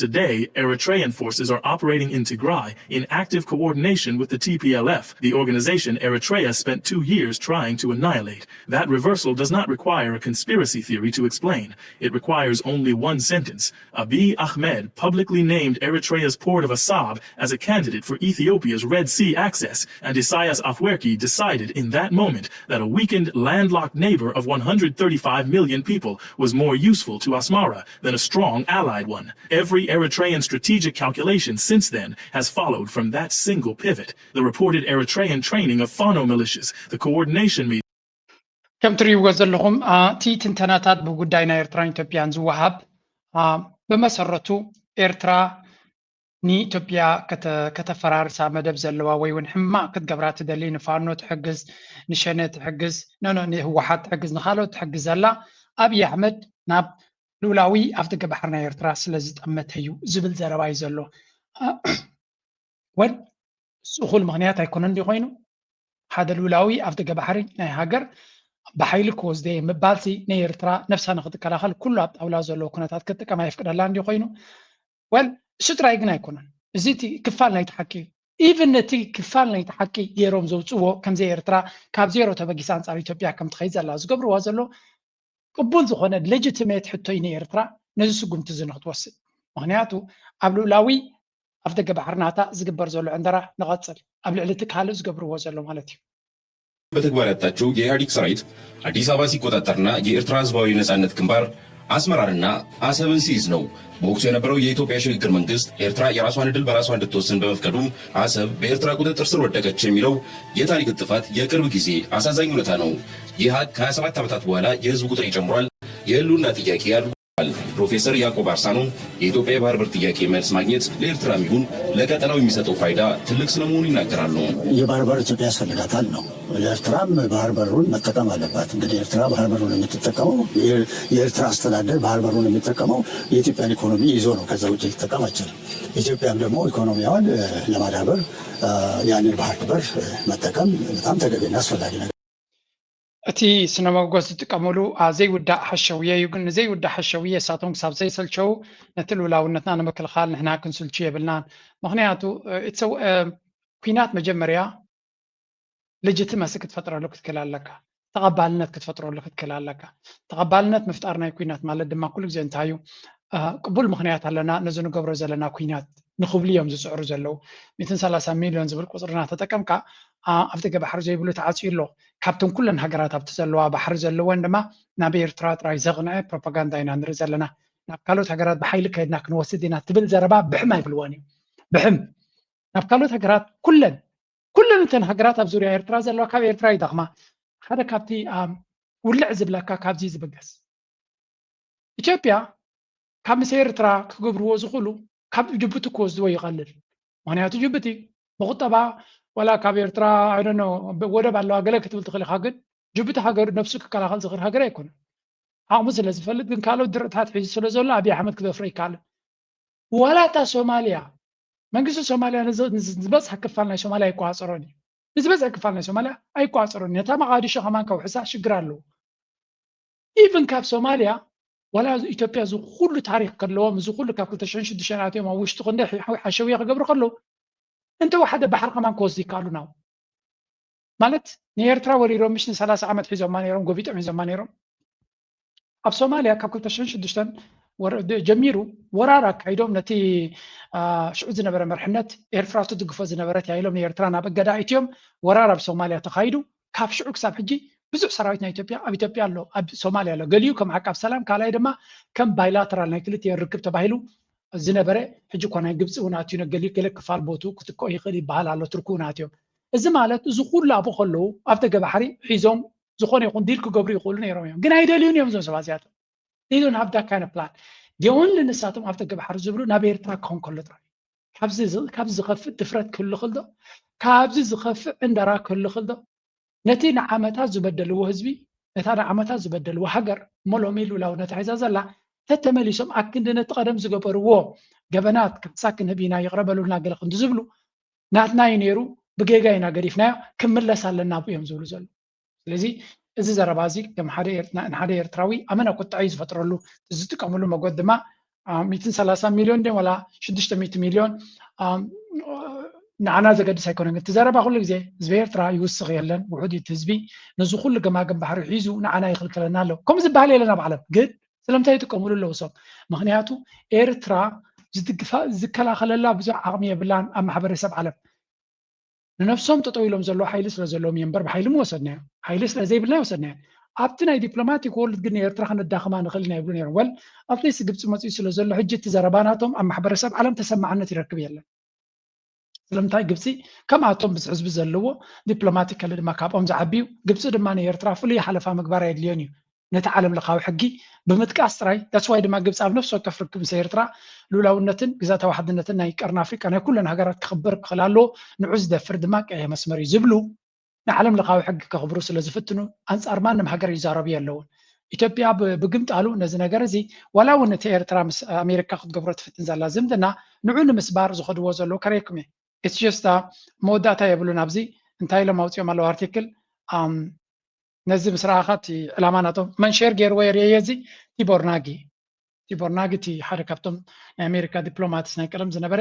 Today, Eritrean forces are operating in Tigray in active coordination with the T P L F, the organization Eritrea spent two years trying to annihilate. That reversal does not require a conspiracy theory to explain. It requires only one sentence. Abiy Ahmed publicly named Eritrea's port of Assab as a candidate for Ethiopia's Red Sea access, and Isaias Afwerki decided in that moment that a weakened, landlocked neighbor of one hundred thirty-five million people was more useful to Asmara than a strong allied one. Every Eritrean strategic calculation since then has followed from that single pivot. The reported Eritrean training of Fano militias, the coordination meeting, ከም ትርእይዎ ዘለኹም እቲ ትንተናታት ብጉዳይ ናይ ኤርትራን ኢትዮጵያን ዝወሃብ ብመሰረቱ ኤርትራ ንኢትዮጵያ ከተፈራርሳ መደብ ዘለዋ ወይ እውን ሕማቕ ክትገብራ ትደሊ፣ ንፋኖ ትሕግዝ፣ ንሸነ ትሕግዝ፣ ንህወሓት ትሕግዝ፣ ንካልኦት ትሕግዝ ዘላ ኣብይ ኣሕመድ ናብ ልኡላዊ ኣፍደገ ባሕሪ ናይ ኤርትራ ስለ ዝጠመተ እዩ ዝብል ዘረባ እዩ ዘሎ። ወል እሱ እኹል ምኽንያት ኣይኮነን ድዩ ኮይኑ? ሓደ ልኡላዊ ኣፍደገ ባሕሪ ናይ ሃገር ብሓይሊ ክወስደ እየ ምባልሲ ንኤርትራ ነብሳ ንክትከላኸል ኩሉ ኣብ ጣውላ ዘለዎ ኩነታት ክትጥቀም ኣየፍቅደላን ድዩ ኮይኑ? ወል እሱ ጥራይ ግን ኣይኮነን። እዚ እቲ ክፋል ናይቲ ሓቂ እዩ። ኢቭን ነቲ ክፋል ናይቲ ሓቂ ገይሮም ዘውፅዎ ከምዚ ኤርትራ ካብ ዜሮ ተበጊሳ ኣንፃር ኢትዮጵያ ከም ትኸይድ ዘላ ዝገብርዋ ዘሎ ቅቡል ዝኾነ ሌጂቲሜት ሕቶ እዩ ንኤርትራ ነዚ ስጉምቲ እዚ ንክትወስድ። ምክንያቱ ኣብ ልኡላዊ ኣፍደገ ባሕሪ ናታ ዝግበር ዘሎ ዕንደራ ንቐፅል ኣብ ልዕሊ እቲ ካልእ ዝገብርዎ ዘሎ ማለት እዩ። በተግባር ያጣችው የኢህአዴግ ሰራዊት አዲስ አበባ ሲቆጣጠርና የኤርትራ ህዝባዊ ነጻነት ግንባር አስመራንና አሰብን ሲይዝ ነው። በወቅቱ የነበረው የኢትዮጵያ ሽግግር መንግስት ኤርትራ የራሷን ዕድል በራሷ እንድትወስን በመፍቀዱም አሰብ በኤርትራ ቁጥጥር ስር ወደቀች የሚለው የታሪክ ጥፋት የቅርብ ጊዜ አሳዛኝ እውነታ ነው። ይህ ሀቅ ከ27 ዓመታት በኋላ የህዝቡ ቁጥር ይጨምሯል፣ የህልውና ጥያቄ አድርጓል። ፕሮፌሰር ያዕቆብ አርሳኖ የኢትዮጵያ የባህር በር ጥያቄ መልስ ማግኘት ለኤርትራም ይሁን ለቀጠናው የሚሰጠው ፋይዳ ትልቅ ስለመሆኑ ይናገራሉ። የባህር በር ኢትዮጵያ ያስፈልጋታል ነው። ኤርትራም ባህር በሩን መጠቀም አለባት። እንግዲህ ኤርትራ ባህር በሩን የምትጠቀመው የኤርትራ አስተዳደር ባህር በሩን የሚጠቀመው የኢትዮጵያን ኢኮኖሚ ይዞ ነው። ከዛ ውጭ ሊጠቀም አይችልም። ኢትዮጵያም ደግሞ ኢኮኖሚዋን ለማዳበር ያንን ባህር በር መጠቀም በጣም ተገቢና አስፈላጊ ነገር። እቲ ስነ መጎስ ዝጥቀምሉ ዘይውዳእ ሓሸውየ እዩ። ግን ንዘይውዳእ ሓሸውየ እሳቶም ክሳብ ዘይሰልቸው ነቲ ልኡላውነትና ንምክልኻል ንሕና ክንስልቹ የብልናን። ምክንያቱ ኩናት መጀመርያ ሌጂቲመሲ ክትፈጥረሉ ክትክእል ኣለካ፣ ተቐባልነት ክትፈጥረሉ ክትክእል ኣለካ። ተቐባልነት ምፍጣር ናይ ኩናት ማለት ድማ ኩሉ ግዜ እንታይ እዩ? ቅቡል ምክንያት ኣለና ነዚ ንገብሮ ዘለና ኩናት ንክብሉ እዮም ዝፅዕሩ ዘለዉ። ሚእትን ሰላሳ ሚልዮን ዝብል ቁፅሪ እናተጠቀምካ ኣፍደገ ባሕሪ ዘይብሉ ተዓፅዩ ኣሎ። ካብተን ኩለን ሃገራት ኣብቲ ዘለዋ ባሕሪ ዘለወን ድማ ናብ ኤርትራ ጥራይ ዘቕንዐ ፕሮፓጋንዳ ኢና ንርኢ ዘለና። ናብ ካልኦት ሃገራት ብሓይሊ ከድና ክንወስድ ኢና ትብል ዘረባ ብሕም ኣይብልዎን እዩ። ብሕም ናብ ካልኦት ሃገራት ኩለን ኩለን እተን ሃገራት ኣብ ዙርያ ኤርትራ ዘለዋ ካብ ኤርትራ ይደኽማ። ሓደ ካብቲ ውልዕ ዝብለካ ካብዚ ዝብገስ ኢትዮጵያ ካብ ምስ ኤርትራ ክገብርዎ ዝኽእሉ ካብ ጅቡቲ ክወስድዎ ይቐልል። ምክንያቱ ጅቡቲ ብቁጠባ ዋላ ካብ ኤርትራ ወደብ ኣለዋ ገለ ክትብል ትኽእል ኢኻ፣ ግን ጅቡቲ ሃገር ነብሱ ክከላኸል ዝኽእል ሃገር ኣይኮነን። ዓቕሙ ስለ ዝፈልጥ ግን ካልኦት ድርዕታት ሒዙ ስለ ዘሎ ኣብይ ኣሕመድ ክደፍሮ ይከኣልን። ዋላ እታ ሶማልያ መንግስቲ ሶማልያ ዝበዝሐ ክፋል ናይ ሶማልያ ኣይቆፃፀሮን እዩ። ንዝበዝሐ ክፋል ናይ ሶማልያ ኣይቆፃፀሮን እዩ። ነታ መቓዲሾ ከማን ከውሕሳ ሽግር ኣለዎ። ኢቭን ካብ ሶማልያ ዋላ ኢትዮጵያ እዚ ኩሉ ታሪክ ከለዎም እዚ ኩሉ ካብ ክልተ ሽሕን ሽዱሽተን ኣትዮም ኣብ ውሽጢ ክንደይ ሓሸውየ ክገብሩ ከለዉ እንተ ሓደ ባሕሪ ከማን ክወስዱ ይከኣሉ ናው ማለት ንኤርትራ ወሪሮም ምሽ ንሰላሳ ዓመት ሒዞማ ነይሮም፣ ጎቢጦም ሒዞማ ነይሮም። ኣብ ሶማልያ ካብ ክልተ ሽሕን ሽዱሽተን ጀሚሩ ወራር ኣካይዶም ነቲ ሽዑ ዝነበረ መርሕነት ኤርትራ ትድግፎ ዝነበረት እያ ኢሎም ንኤርትራ ናብ እገዳ ኣእትዮም ወራር ኣብ ሶማልያ ተኻይዱ። ካብ ሽዑ ክሳብ ሕጂ ብዙሕ ሰራዊት ናይ ኢትዮጵያ ኣብ ኢትዮጵያ ኣሎ፣ ኣብ ሶማልያ ኣሎ። ገሊኡ ከም ዓቃብ ሰላም ካልኣይ ድማ ከም ባይላተራል ናይ ክልቲኤን ርክብ ተባሂሉ ዝነበረ ሕጂ እኳ ናይ ግብፂ እውን ኣትዩ ገሊኡ ገለ ክፋል ቦትኡ ክትክኦ ይኽእል ይበሃል ኣሎ። ቱርኪ እውን ኣትዮም። እዚ ማለት እዚ ኩሉ ኣብኡ ከለዉ ኣብ ደገ ባሕሪ ሒዞም ዝኾነ ይኹን ዲል ክገብሩ ይኽእሉ ነይሮም እዮም፣ ግን ኣይደልዩን እዮም እዞም ሰባት እዚኣቶም። They don't have that kind of plan። The only ንሳቶም ኣብ ደገ ባሕሪ ዝብሉ ናብ ኤርትራ ክኸውን ከሎ ጥራይ። ካብዚ ዝኸፍእ ድፍረት ክህሉ ክእል ዶ? ካብዚ ዝኸፍእ ዕንደራ ክህሉ ክእል ዶ? ነቲ ንዓመታት ዝበደልዎ ህዝቢ፣ ነታ ንዓመታት ዝበደልዎ ሃገር እሞ ሎሚ ልኡላውነታ ሒዛ ዘላ ተተመሊሶም ኣክንዲ ነቲ ቀደም ዝገበርዎ ገበናት ካሕሳ ክንህብ ኢና ይቕረ በሉልና ገለ ክንዲ ዝብሉ ናትና እዩ ነይሩ፣ ብጌጋ ኢና ገዲፍናዮ፣ ክምለስ ኣለና ኣብኡ እዮም ዝብሉ ዘለዉ። ስለዚ እዚ ዘረባ እዚ ከም ሓደ ንሓደ ኤርትራዊ ኣመና ቁጥዐ እዩ ዝፈጥረሉ። ዝጥቀምሉ መጎት ድማ ሚትን ሰላሳ ሚልዮን ድዮም ዋላ ሽዱሽተ ሚእቲ ሚልዮን ንዓና ዘገድስ ኣይኮነን። ግን እቲ ዘረባ ኩሉ ግዜ ህዝቢ ኤርትራ ይውስኽ የለን፣ ውሑድ እዩ እቲ ህዝቢ። ነዚ ኩሉ ገማግም ባሕሪ ሒዙ ንዓና ይኽልክለና ኣሎ። ከምኡ ዝበሃል የለን ኣብ ዓለም። ግን ስለምንታይ ይጥቀምሉ ኣለዉ እሶም? ምኽንያቱ ኤርትራ ዝድግፋ ዝከላኸለላ ብዙሕ ዓቕሚ የብላን ኣብ ማሕበረሰብ ዓለም። ንነብሶም ጠጠው ኢሎም ዘለዉ ሓይሊ ስለ ዘለዎም እዮም እምበር ብሓይሊ ምወሰድናዮ። ሓይሊ ስለ ዘይብልና ይወሰድናዮ። ኣብቲ ናይ ዲፕሎማቲክ ወርልድ ግን ንኤርትራ ከነዳኽማ ንኽእል ኢና ይብሉ ነይሮም። ወል ኣብተይሲ ግብፂ መፅኡ ስለ ዘሎ ሕጂ እቲ ዘረባ ናቶም ኣብ ማሕበረሰብ ዓለም ተሰማዕነት ይረክብ የለን። ስለምንታይ ግብፂ ከምኣቶም ብዙሕ ህዝቢ ዘለዎ ዲፕሎማቲካሊ ድማ ካብኦም ዝዓብዩ ግብፂ ድማ ንኤርትራ ፍሉይ ሓለፋ ምግባር ኣየድልዮን እዩ። ነቲ ዓለም ለኻዊ ሕጊ ብምጥቃስ ጥራይ። ዳስዋይ ድማ ግብፂ ኣብ ነፍሲ ወከፍ ርክብ ምስ ኤርትራ ልኡላውነትን ግዛታዊ ሓድነትን ናይ ቀርኒ ኣፍሪቃ ናይ ኩለን ሃገራት ክኽበር ክኽእል ኣለዎ። ንዑ ዝደፍር ድማ ቀይሕ መስመር እዩ ዝብሉ ንዓለም ለኻዊ ሕጊ ከኽብሩ ስለ ዝፍትኑ ኣንጻር ማንም ሃገር ይዛረቡ የለውን። ኢትዮጵያ ብግምጣሉ ነዚ ነገር እዚ ዋላ እውን እቲ ኤርትራ ምስ ኣሜሪካ ክትገብሮ ትፍትን ዘላ ዝምድና ንዑ ንምስባር ዝኸድዎ ዘለዉ ከረይኩም እየ። It's just መወዳእታ የብሉን። ኣብዚ እንታይ ኢሎም ኣውፅኦም ኣለዉ ኣርቲክል ነዚ ምስ ረኣኻ እቲ ዕላማ ናቶም መን ሼር ገይርዎ የርእየ እዚ ቲቦር ናጊ ቲቦር ናጊ እቲ ሓደ ካብቶም ናይ ኣሜሪካ ዲፕሎማትስ ናይ ቀደም ዝነበረ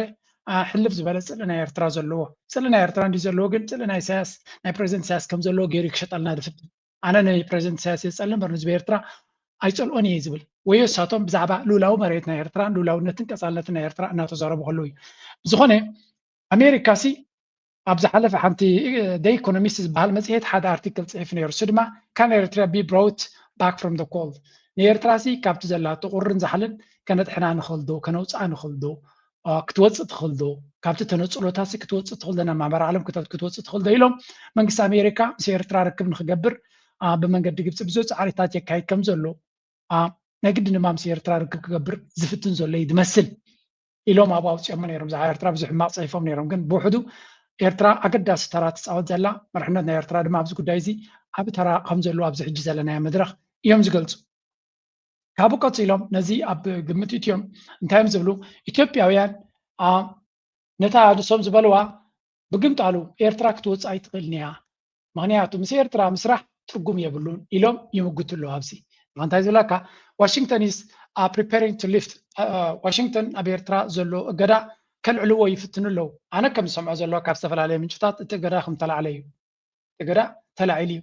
ሕልፍ ዝበለ ፅልኢ ናይ ኤርትራ ዘለዎ ፅልኢ ናይ ኤርትራ እንዲ ዘለዎ ግን ፅልኢ ናይ ኢሳያስ ናይ ፕሬዚደንት ኢሳያስ ከም ዘለዎ ገይሩ ክሸጠልና ድፍትን ኣነ ናይ ፕሬዚደንት ኢሳያስ የፀልእ እምበር ንህዝቢ ኤርትራ ኣይፀልኦን እየ ዝብል ወዮ እሳቶም ብዛዕባ ልኡላዊ መሬት ናይ ኤርትራን ልኡላውነትን ቀፃልነትን ናይ ኤርትራ እናተዛረቡ ከለዉ እዩ። ብዝኾነ ኣሜሪካ ሲ ኣብ ዝሓለፈ ሓንቲ The Economist ዝበሃል መፅሄት ሓደ ኣርቲክል ፅሒፉ ነይሩ። እሱ ድማ Can Eritrea be brought back from the cold? ንኤርትራ ሲ ካብቲ ዘላቶ ቁርን ዛሕልን ከነድሕና ንኽእል ዶ ከነውፅኣ ንኽእል ዶ ክትወፅእ ትኽእል ዶ ካብቲ ተነፅሎታት ክትወፅእ ትኽእል ዶ ናብ ማሕበር ዓለም ክትወፅእ ትኽእል ዶ ኢሎም መንግስቲ ኣሜሪካ ምስ ኤርትራ ርክብ ንክገብር ብመንገዲ ግብፂ ብዙሕ ፃዕሪታት የካይድ ከም ዘሎ ናይ ግድን ድማ ምስ ኤርትራ ርክብ ክገብር ዝፍትን ዘሎ እዩ ዝመስል ኢሎም ኣብኡ ኣውፂኦሞ ነይሮም። ብዛዕባ ኤርትራ ብዙሕ ሕማቕ ፅሒፎም ነይሮም፣ ግን ብውሕዱ ኤርትራ ኣገዳሲ ተራ ትፃወት ዘላ መርሕነት ናይ ኤርትራ ድማ ኣብዚ ጉዳይ እዚ ዓቢ ተራ ከም ዘለዎ ኣብዚ ሕጂ ዘለናዮ መድረኽ እዮም ዝገልፁ። ካብኡ ቀፂሎም ነዚ ኣብ ግምት እትዮም እንታይ እዮም ዝብሉ? ኢትዮጵያውያን ነታ ንሶም ዝበልዋ ብግምጣሉ ኤርትራ ክትወፅእ ኣይትኽእልን እያ፣ ምኽንያቱ ምስ ኤርትራ ምስራሕ ትርጉም የብሉን ኢሎም ይምጉቱ ኣለዉ። ኣብዚ እንታይ ዝብለካ Washington is preparing to lift ዋሽንግተን ኣብ ኤርትራ ዘሎ እገዳ ከልዕልዎ ይፍትኑ ኣለዉ። ኣነ ከም ዝሰምዖ ዘለዋ ካብ ዝተፈላለየ ምንጭታት እቲ እገዳ ከም ተላዕለ እዩ። እገዳ ተላዒሉ እዩ።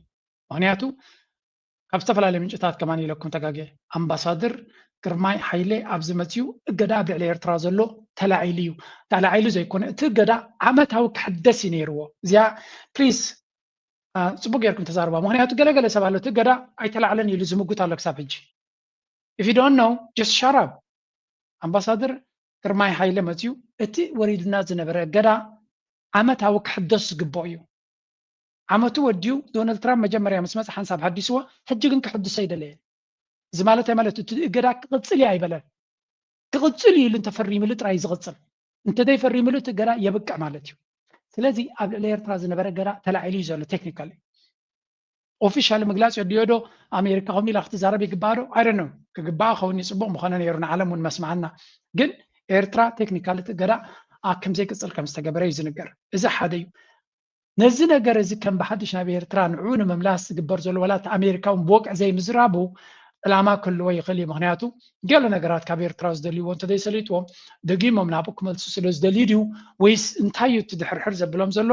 ምኽንያቱ ካብ ዝተፈላለየ ምንጭታት ከማን ኢለኩም ተጋግየ ኣምባሳድር ግርማይ ሓይለ ኣብዚ መፅዩ እገዳ ኣብ ልዕሊ ኤርትራ ዘሎ ተላዒሉ እዩ። ተላዒሉ ዘይኮነ እቲ እገዳ ዓመታዊ ክሕደስ እዩ ነይርዎ። እዚኣ ፕሊስ ፅቡቅ ጌርኩም ተዛርባ። ምክንያቱ ገለገለ ሰብ ኣሎ እቲ እገዳ ኣይተላዕለን ኢሉ ዝምጉት ኣሎ ክሳብ ሕጂ። If you don't know just shut up። ኣምባሳደር ግርማይ ሓይለ መፅዩ እቲ ወሪዱና ዝነበረ እገዳ ዓመታዊ ክሕደስ ዝግብኦ እዩ። ዓመቱ ወዲኡ ዶናልድ ትራምፕ መጀመርያ ምስ መፀ ሓንሳብ ሓዲስዎ ሕጂ ግን ክሕድሶ ኣይደለየን። እዚ ማለት እንታይ ማለት እቲ እገዳ ክቕፅል እየ ኣይበለን። ክቕፅል እዩ ኢሉ እንተፈሪምሉ ጥራይ እዩ ዝቕፅል። እንተዘይፈሪምሉ እቲ እገዳ የብቅዕ ማለት እዩ። ስለዚ ኣብ ልዕሊ ኤርትራ ዝነበረ እገዳ ተላዒሉ እዩ ዘሎ። ቴክኒካሊ ኦፊሻሊ ምግላፅ የድልዮ ዶ? ኣሜሪካ ከምኡ ኢላ ክትዛረብ ይግባእ ዶ? I don't know። ክግባእ ከውን እዩ ፅቡቅ ምኾነ ነይሩ ንዓለም እውን መስማዓና። ግን ኤርትራ ቴክኒካሊ እቲ እገዳ ከምዘይቅፅል ከም ዝተገበረ እዩ ዝንገር። እዚ ሓደ እዩ። ነዚ ነገር እዚ ከም ብሓድሽ ናብ ኤርትራ ንዕኡ ንምምላስ ዝግበር ዘሎ ዋላ እቲ ኣሜሪካ እውን ብወግዒ ዘይምዝራቡ ዕላማ ክህልዎ ይኽእል እዩ። ምክንያቱ ገለ ነገራት ካብ ኤርትራ ዝደልይዎ እንተዘይሰሊጥዎም ደጊሞም ናብኡ ክመልሱ ስለ ዝደልዩ ድዩ ወይስ እንታይ እዩ እቲ ድሕርሕር ዘብሎም ዘሎ?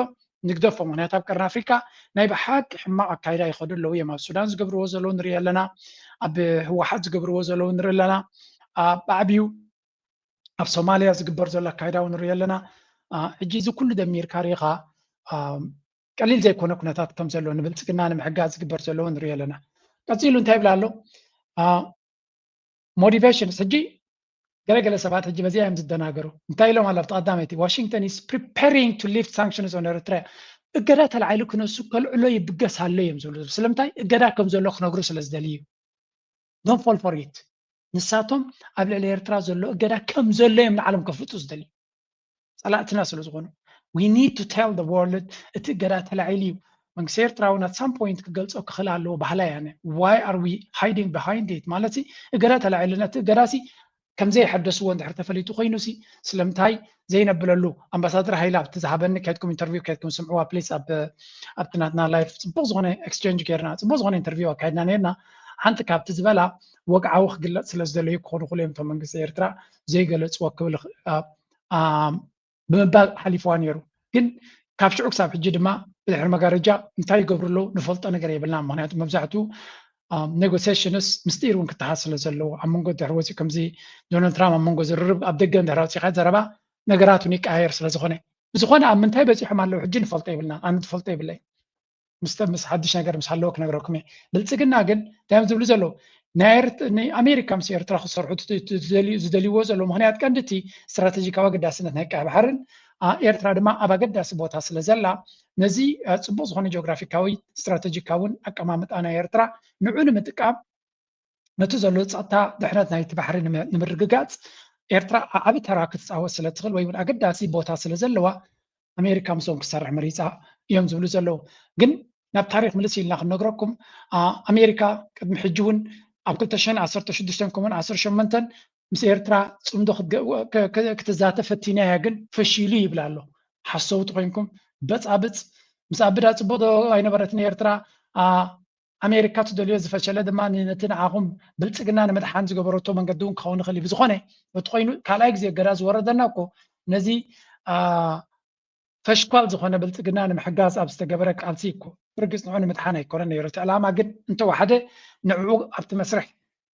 ንግደፎም። ምክንያቱ ኣብ ቀርኒ ኣፍሪካ ናይ ብሓቂ ሕማቕ ኣካይዳ ይኸዱ ኣለዉ እዮም። ኣብ ሱዳን ዝገብርዎ ዘለዉ ንርኢ ኣለና፣ ኣብ ህወሓት ዝገብርዎ ዘለዉ ንርኢ ኣለና። ብዓብዩ ኣብ ሶማልያ ዝግበር ዘሎ ኣካይዳ እውን ንርኢ ኣለና። ሕጂ እዚ ኩሉ ደሚርካ ርኢኻ ቀሊል ዘይኮነ ኩነታት ከም ዘሎ ንብልፅግና ንምሕጋዝ ዝግበር ዘሎ እውን ንርኢ ኣለና። ቀፂሉ እንታይ ይብል ኣሎ? Motivations ሕጂ ገለገለ ሰባት ሕጂ በዚኣ እዮም ዝደናገሩ። እንታይ ኢሎም ኣሎ ኣብቲ ቀዳመይቲ Washington is preparing to lift sanctions on Eritrea። እገዳ ተላዒሉ ክነሱ ከልዕሎ ይብገስ ኣሎ እዮም ዝብሉ። ስለምንታይ? እገዳ ከም ዘሎ ክነግሩ ስለ ዝደልዩ እዩ። Don't fall for it። ንሳቶም ኣብ ልዕሊ ኤርትራ ዘሎ እገዳ ከም ዘሎ እዮም ንዓለም ከፍልጡ ዝደልዩ። ፀላእትና ስለ ዝኾኑ we need to tell the world እቲ እገዳ ተላዒሉ እዩ። መንግስቲ ኤርትራ እውን at some point ክገልፆ ክኽእል ኣለዎ ባህላይ ኣነ። Why are we hiding behind it? ማለት እገዳ ተላዒሉ ነቲ እገዳ ሲ ከም ዘይሐደስዎ እንድሕር ተፈሊጡ ኮይኑ ሲ ስለምንታይ ዘይነብለሉ? ኣምባሳደር ሃይለ ኣብቲ ዝሃበኒ ከድኩም ኢንተርቪው ከድኩም ስምዕዋ ፕሊስ። ኣብቲ ናትና ላይፍ ፅቡቅ ዝኾነ ኤክስቼንጅ ጌርና ፅቡቅ ዝኾነ ኢንተርቪው ኣካይድና ነርና። ሓንቲ ካብቲ ዝበላ ወግዓዊ ክግለፅ ስለ ዝደለዩ ክኾኑ ክሉ እዮም እቶም መንግስቲ ኤርትራ ዘይገለፅዎ ክብል እ፣ እ፣ ብምባል ሓሊፍዋ ነይሩ። ግን ካብ ሽዑ ክሳብ ሕጂ ድማ ብድሕሪ መጋረጃ እንታይ ይገብሩ ኣለዉ ንፈልጦ ነገር የብልና። ምክንያቱ መብዛሕቱ ኔጎሲሽንስ ምስጢር እውን ክተሓዝ ስለ ዘለዎ ኣብ መንጎ ድሕሪ ወፂኡ ከምዚ ዶናልድ ትራምፕ ኣብ መንጎ ዝርርብ ኣብ ደገ ድሕሪ ኣውፂኻ ዘረባ ነገራት እውን ይቀያየር ስለ ዝኾነ ብዝኾነ ኣብ ምንታይ በፂሖም ኣለዉ ሕጂ ንፈልጦ የብልና። ኣነ ትፈልጦ የብለይ ምስ ምስ ሓድሽ ነገር ምስ ሃለዎ ክነግረኩም እየ። ብልፅግና ግን እንታይ እዮም ዝብሉ ዘለዉ? ናይ ኣሜሪካ ምስ ኤርትራ ክሰርሑ ዝደልይዎ ዘለዉ ምክንያት ቀንዲ እቲ ስትራተጂካዊ ኣገዳስነት ናይ ቀይ ባሕርን ኤርትራ ድማ ኣብ ኣገዳሲ ቦታ ስለ ዘላ ነዚ ፅቡቅ ዝኾነ ጂኦግራፊካዊ ስትራተጂካውን ኣቀማምጣ ናይ ኤርትራ ንዑ ንምጥቃም ነቲ ዘሎ ፀጥታ ድሕነት ናይቲ ባሕሪ ንምርግጋፅ ኤርትራ ዓዓቢ ተራ ክትፃወት ስለ ትኽእል ወይ እውን ኣገዳሲ ቦታ ስለ ዘለዋ ኣሜሪካ ምስኦም ክሰርሕ መሪፃ እዮም ዝብሉ ዘለዉ። ግን ናብ ታሪክ ምልስ ኢልና ክንነግረኩም ኣሜሪካ ቅድሚ ሕጂ እውን ኣብ ክልተ ሽሕን ዓሰርተ ሽዱሽተን ከምኡን ዓሰርተ ሸሞንተን ምስ ኤርትራ ፅምዶ ክትዛተ ፈቲና እያ ግን ፈሺሉ ይብላ ኣሎ። ሓሰውቲ ኮይንኩም በፃብፅ ምስ ኣብዳ ፅቡቅ ኣይነበረትን ኤርትራ ኣሜሪካ ትደልዮ ዝፈሸለ ድማ ነቲ ንዓኹም ብልፅግና ንምድሓን ዝገበረቶ መንገዲ እውን ክኸውን ይኽእል እዩ። ብዝኾነ እቲ ኮይኑ ካልኣይ ግዜ እገዳ ዝወረደና እኮ ነዚ ፈሽኳል ዝኾነ ብልፅግና ንምሕጋዝ ኣብ ዝተገበረ ቃልሲ እኮ ብርግፅ ንዑ ንምድሓን ኣይኮነን ነይሩ እቲ ዕላማ ግን እንተወሓደ ንዕኡ ኣብቲ መስርሕ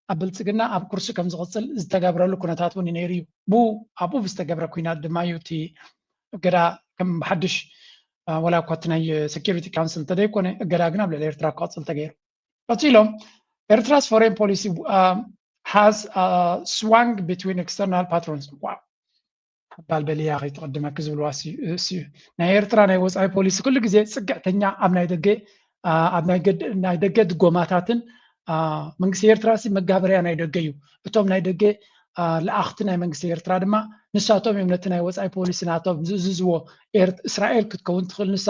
ኣብ ብልፅግና ኣብ ኩርሲ ከም ዝቕፅል ዝተገብረሉ ኩነታት እውን ነይሩ እዩ። ብኡ ኣብኡ ብዝተገብረ ኩናት ድማ እዩ እቲ እገዳ ከም ብሓድሽ ወላ እኳ እቲ ናይ ሴኪሪቲ ካውንስል እንተደይኮነ እገዳ ግን ኣብ ልዕሊ ኤርትራ ክቐፅል ተገይሩ። ቀፂሎም Eritrea's foreign policy has swung between external patterns. ዋው ሓባል በልያ ከይትቐድመኪ ዝብልዋ እዩ። ናይ ኤርትራ ናይ ወፃኢ ፖሊሲ ኩሉ ግዜ ፅግዕተኛ ኣብ ናይ ደገ ኣብ ናይ ደገ ድጎማታትን መንግስቲ ኤርትራ ሲ መጋበርያ ናይ ደገ እዩ። እቶም ናይ ደገ ለኣኽቲ ናይ መንግስቲ ኤርትራ ድማ ንሳቶም እዮም ነቲ ናይ ወፃኢ ፖሊሲ ናቶም ዝእዝዝዎ። እስራኤል ክትከውን ትኽእል ንሳ፣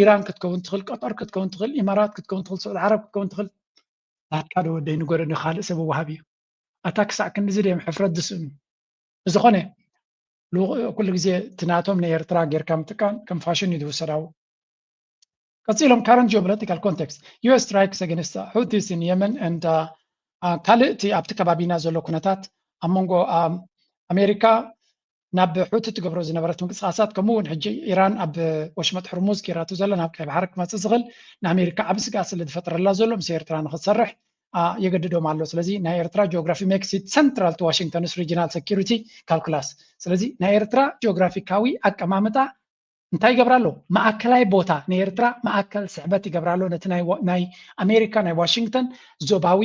ኢራን ክትከውን ትኽእል፣ ቀጠር ክትከውን ትኽእል፣ ኢማራት ክትከውን ትኽእል፣ ስዑድ ዓረብ ክትከውን ትኽእል። ናትካ ዶ ወደይ ንገረኒ ካልእ ሰብ ወሃቢ እዩ። ኣታ ክሳዕ ክንድዚ ድዮም ሕፍረት ዝስእኑ? ብዝኾነ ኩሉ ግዜ እቲ ናቶም ንኤርትራ ጌርካ ምጥቃም ከም ፋሽን እዩ ዝውሰድ። ኣብኡ ቀፂሎም current geopolitical context U S strikes against Houthis in Yemen and ካልእ እቲ ኣብቲ ከባቢና ዘሎ ኩነታት ኣብ መንጎ ኣሜሪካ ናብ ሑቲ ትገብሮ ዝነበረት ምንቅስቃሳት ከምኡ እውን ሕጂ ኢራን ኣብ ወሽመጥ ሕርሙዝ ጌራቱ ዘላ ናብ ቀይ ባሕሪ ክመፅእ ዝኽእል ንኣሜሪካ ዓብ ስግኣት ስለ ዝፈጥረላ ዘሎ ምስ ኤርትራ ንክትሰርሕ የገድዶም ኣሎ። ስለዚ ናይ ኤርትራ geography makes it central to Washington's regional security calculus። ስለዚ ናይ ኤርትራ ጂኦግራፊካዊ ኣቀማምጣ እንታይ ይገብራ ኣሎ? ማእከላይ ቦታ ንኤርትራ ማእከል ስሕበት ይገብራ ኣሎ ነቲ ናይ ኣሜሪካ ናይ ዋሽንግተን ዞባዊ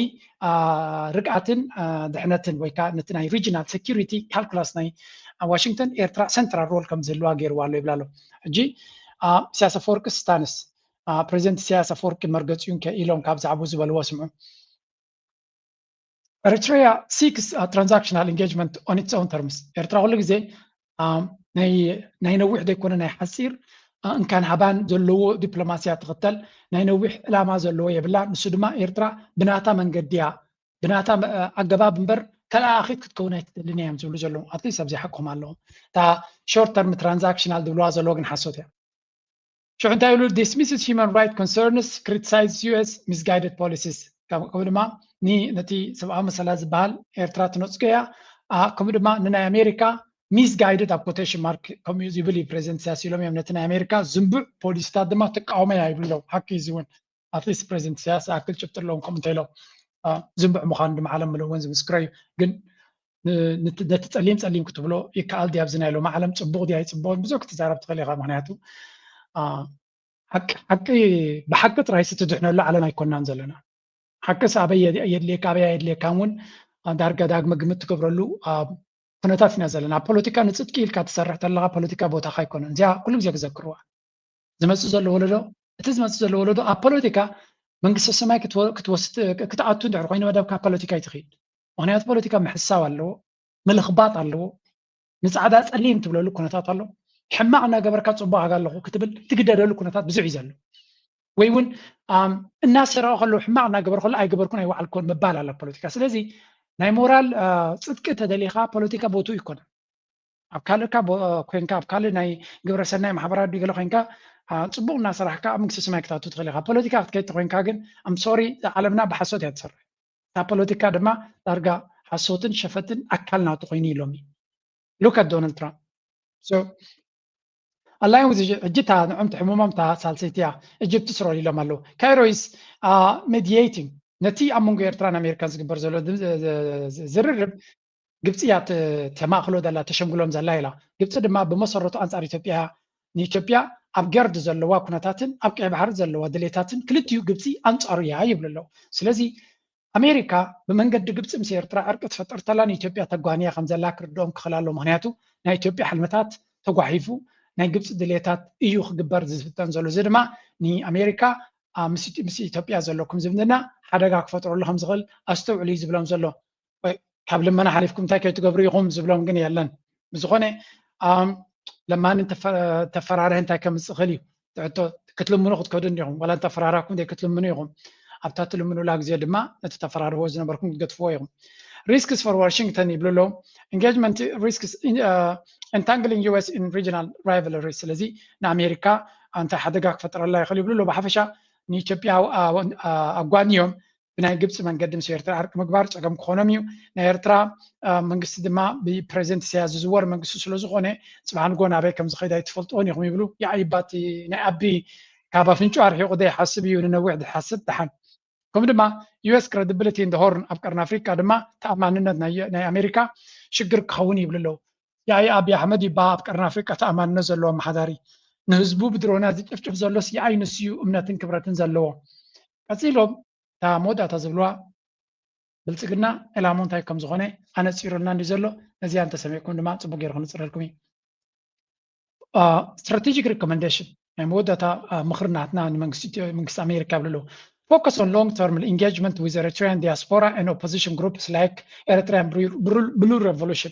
ርግኣትን ድሕነትን ወይ ከዓ ነቲ ናይ regional security calculus ናይ ዋሽንግተን ኤርትራ central role ከም ዝህልዋ ገይርዋ ኣሎ ይብላ ኣሎ። ሕጂ ኢሳያስ ኣፈወርቂ ስታንስ ፕሬዚደንት ኢሳያስ ኣፈወርቂ መርገፂኡን ከ ኢሎም ካብ ዛዕቡ ዝበልዎ ስምዑ። Eritrea seeks transactional engagement on its own terms። ኤርትራ ኩሉ ግዜ ናይ ነዊሕ ዘይኮነ ናይ ሓፂር እንካን ሃባን ዘለዎ ዲፕሎማስያ ትኽተል ናይ ነዊሕ ዕላማ ዘለዎ የብላ። ንሱ ድማ ኤርትራ ብናታ መንገዲ እያ ብናታ ኣገባብ እምበር ተለኣኣኺት ክትከውን ኣይትደልን እያ እዮም ዝብሉ ዘለዉ። ኣትሊስት ኣብዚ ሓቅኹም ኣለዉ። እታ short term transactional ዝብልዋ ዘለዎ ግን ሓሶት እያ። ሽዑ እንታይ ይብሉ? Dismisses human right concerns, criticizes U S misguided policies። ከምኡ ድማ ነቲ ሰብኣዊ መሰላት ዝበሃል ኤርትራ ትነፅጎ እያ። ከምኡ ድማ ንናይ ኣሜሪካ ሚስጋይድድ ኣብ ኮቴሽን ማርክ ከምኡ ዝብል እዩ ፕሬዚደንት ኢሳያስ ኢሎም እዮም ነቲ ናይ ኣሜሪካ ዝንቡዕ ፖሊሲታት ድማ ትቃወሞ እያ ይብሉ ኣለዉ። ሓቂ እዚ እውን ኣትሊስት ፕሬዚደንት ኢሳያስ ኣክል ጭብጢ ኣለዎም ከምኡ እንተኢሎም ዝንቡዕ ምዃኑ ድማ ዓለም ምልእ እውን ዝምስክሮ እዩ። ግን ነቲ ፀሊም ፀሊም ክትብሎ ይከኣል ድያ ኣብዚ ናይ ሎም ዓለም ፅቡቅ ድያ ይፅቡቅን ብዙሕ ክትዛረብ ትኽእል ኢኻ። ምክንያቱ ሓቂ ብሓቂ ጥራይ ትድሕነሉ ዓለም ኣይኮናን ዘለና። ሓቅስ ኣበይ የድልየካ ኣበይ ኣየድልየካን እውን ዳርጋ ዳግመ ግምት ትገብረሉ ኩነታት ኢና ዘለና። ኣብ ፖለቲካ ንፅድቂ ኢልካ ትሰርሕ ተለካ ፖለቲካ ቦታካ ኣይኮነን። እዚኣ ኩሉ ግዜ ክዘክርዋ ዝመፅእ ዘሎ ወለዶ እቲ ዝመፅእ ዘሎ ወለዶ ኣብ ፖለቲካ መንግስተ ሰማይ ክትወስድ ክትኣቱ እንድሕር ኮይኑ መደብካ ፖለቲካ እዩ ትኽይድ። ምክንያቱ ፖለቲካ ምሕሳብ ኣለዎ፣ ምልኽባጥ ኣለዎ። ንፃዕዳ ፀሊም ትብለሉ ኩነታት ኣሎ። ሕማቕ እናገበርካ ፅቡቕ ዋጋ ኣለኹ ክትብል ትግደደሉ ኩነታት ብዙሕ እዩ ዘሎ። ወይ እውን እናሰረቐ ከሎ ሕማቕ እናገበር ከሎ ኣይገበርኩን ኣይወዓልኩን ምባል ኣሎ ፖለቲካ። ስለዚ ናይ ሞራል ፅድቂ ተደሊኻ ፖለቲካ ቦቱ ይኮነ። ኣብ ካልእካ ኮይንካ ኣብ ካልእ ናይ ግብረ ሰናይ ማሕበራት ድገለ ኮይንካ ፅቡቕ እናሰራሕካ ኣብ መንግስቲ ሰማይ ክትኣቱ ትኽእል ኢኻ። ፖለቲካ ክትከይድ ተኮይንካ ግን ኣም ሶሪ ዓለምና ብሓሶት እያ ትሰርሕ። እታ ፖለቲካ ድማ ዳርጋ ሓሶትን ሸፈትን ኣካል ናቱ ኮይኑ ኢሎም እዩ። Look at Donald Trump. So ኣላይን ሕጂ እታ ንዕምቲ ሕሙሞም እታ ሳልሰይቲ እያ። ኢጅፕትስ ሮል ኢሎም ኣለዉ። ካይሮ is mediating ነቲ ኣብ መንጎ ኤርትራን ኣሜሪካን ዝግበር ዘሎ ዝርርብ ግብፂ እያ ተማእክሎ ዘላ ተሸምግሎም ዘላ ኢላ። ግብፂ ድማ ብመሰረቱ ኣንፃር ኢትዮጵያ ንኢትዮጵያ ኣብ ገርድ ዘለዋ ኩነታትን ኣብ ቀይ ባሕሪ ዘለዋ ድሌታትን ክልቲኡ ግብፂ ኣንፃሩ እያ ይብሉ ኣለዉ። ስለዚ ኣሜሪካ ብመንገዲ ግብፂ ምስ ኤርትራ ዕርቂ ትፈጥር ተላ ንኢትዮጵያ ተጓንያ ከም ዘላ ክርድኦም ክኽእል ኣሎ። ምክንያቱ ናይ ኢትዮጵያ ሕልምታት ተጓሒፉ ናይ ግብፂ ድሌታት እዩ ክግበር ዝፍተን ዘሎ። እዚ ድማ ንኣሜሪካ ምስ ኢትዮጵያ ዘለኩም ዝምድና ሓደጋ ክፈጥረሉ ከም ዝኽእል ኣስተውዕሉ እዩ ዝብሎም ዘሎ። ካብ ልመና ሓሊፍኩም እንታይ ከይትገብሩ ኢኹም ዝብሎም ግን የለን። ብዝኾነ ለማኒ ተፈራርህ እንታይ ከምፅእ ክእል እዩ ትሕቶ ክትልምኑ ክትከዱ እንዲኹም ዋላ እንተፈራራኩም ደይ ክትልምኑ ኢኹም። ኣብታ ትልምኑላ ግዜ ድማ ነቲ ተፈራርህዎ ዝነበርኩም ክትገትፍዎ ኢኹም። Risks for Washington ይብሉ ኣለዉ። Engagement risks entangling U S in regional rivalry። ስለዚ ንኣሜሪካ እንታይ ሓደጋ ክፈጥረላ ይኽእል ይብሉ ኣለዉ። ብሓፈሻ ንኢትዮጵያ ኣጓንዮም ብናይ ግብፂ መንገዲ ምስ ኤርትራ ዕርቂ ምግባር ፀገም ክኾኖም እዩ። ናይ ኤርትራ መንግስቲ ድማ ብፕሬዚደንት ኢሳያስ ዝዝወር መንግስቲ ስለዝኾነ ፅባሕ ንጎ ናበይ ከም ዝኸይድ ኣይትፈልጥዎን ኢኹም ይብሉ። የዓይባ እቲ ናይ ኣቢ ካብ ኣፍንጭ ኣርሒቑ ዘይሓስብ እዩ ንነዊሕ ዝሓስብ ደሓን። ከምኡ ድማ U S credibility in the Horn ኣብ ቀርኒ ኣፍሪቃ ድማ ተኣማንነት ናይ ኣሜሪካ ሽግር ክኸውን ይብሉ ኣለዉ። የዓይ ኣቢ ኣሕመድ ይባ ኣብ ቀርኒ ኣፍሪቃ ተኣማንነት ዘለዎ ኣመሓዳሪ ንህዝቡ ብድሮና ዝጭፍጭፍ ዘሎስ የዓይ ንሱ እዩ እምነትን ክብረትን ዘለዎ። ቀፂሎም እታ መወዳእታ ዝብልዋ ብልፅግና ዕላሙ እንታይ ከም ዝኾነ ኣነፂሩልና እንዲ ዘሎ ነዚኣ እንተሰሚዕኩም ድማ ፅቡቅ ገይሩ ክንፅረልኩም እዩ። Strategic recommendation ናይ መወዳእታ ምኽሪ ናትና ንመንግስቲ ኣሜሪካ ይብሉ ኣለዉ። Focus on long term engagement with Eritrean diaspora and opposition groups like Eritrean Blue Revolution።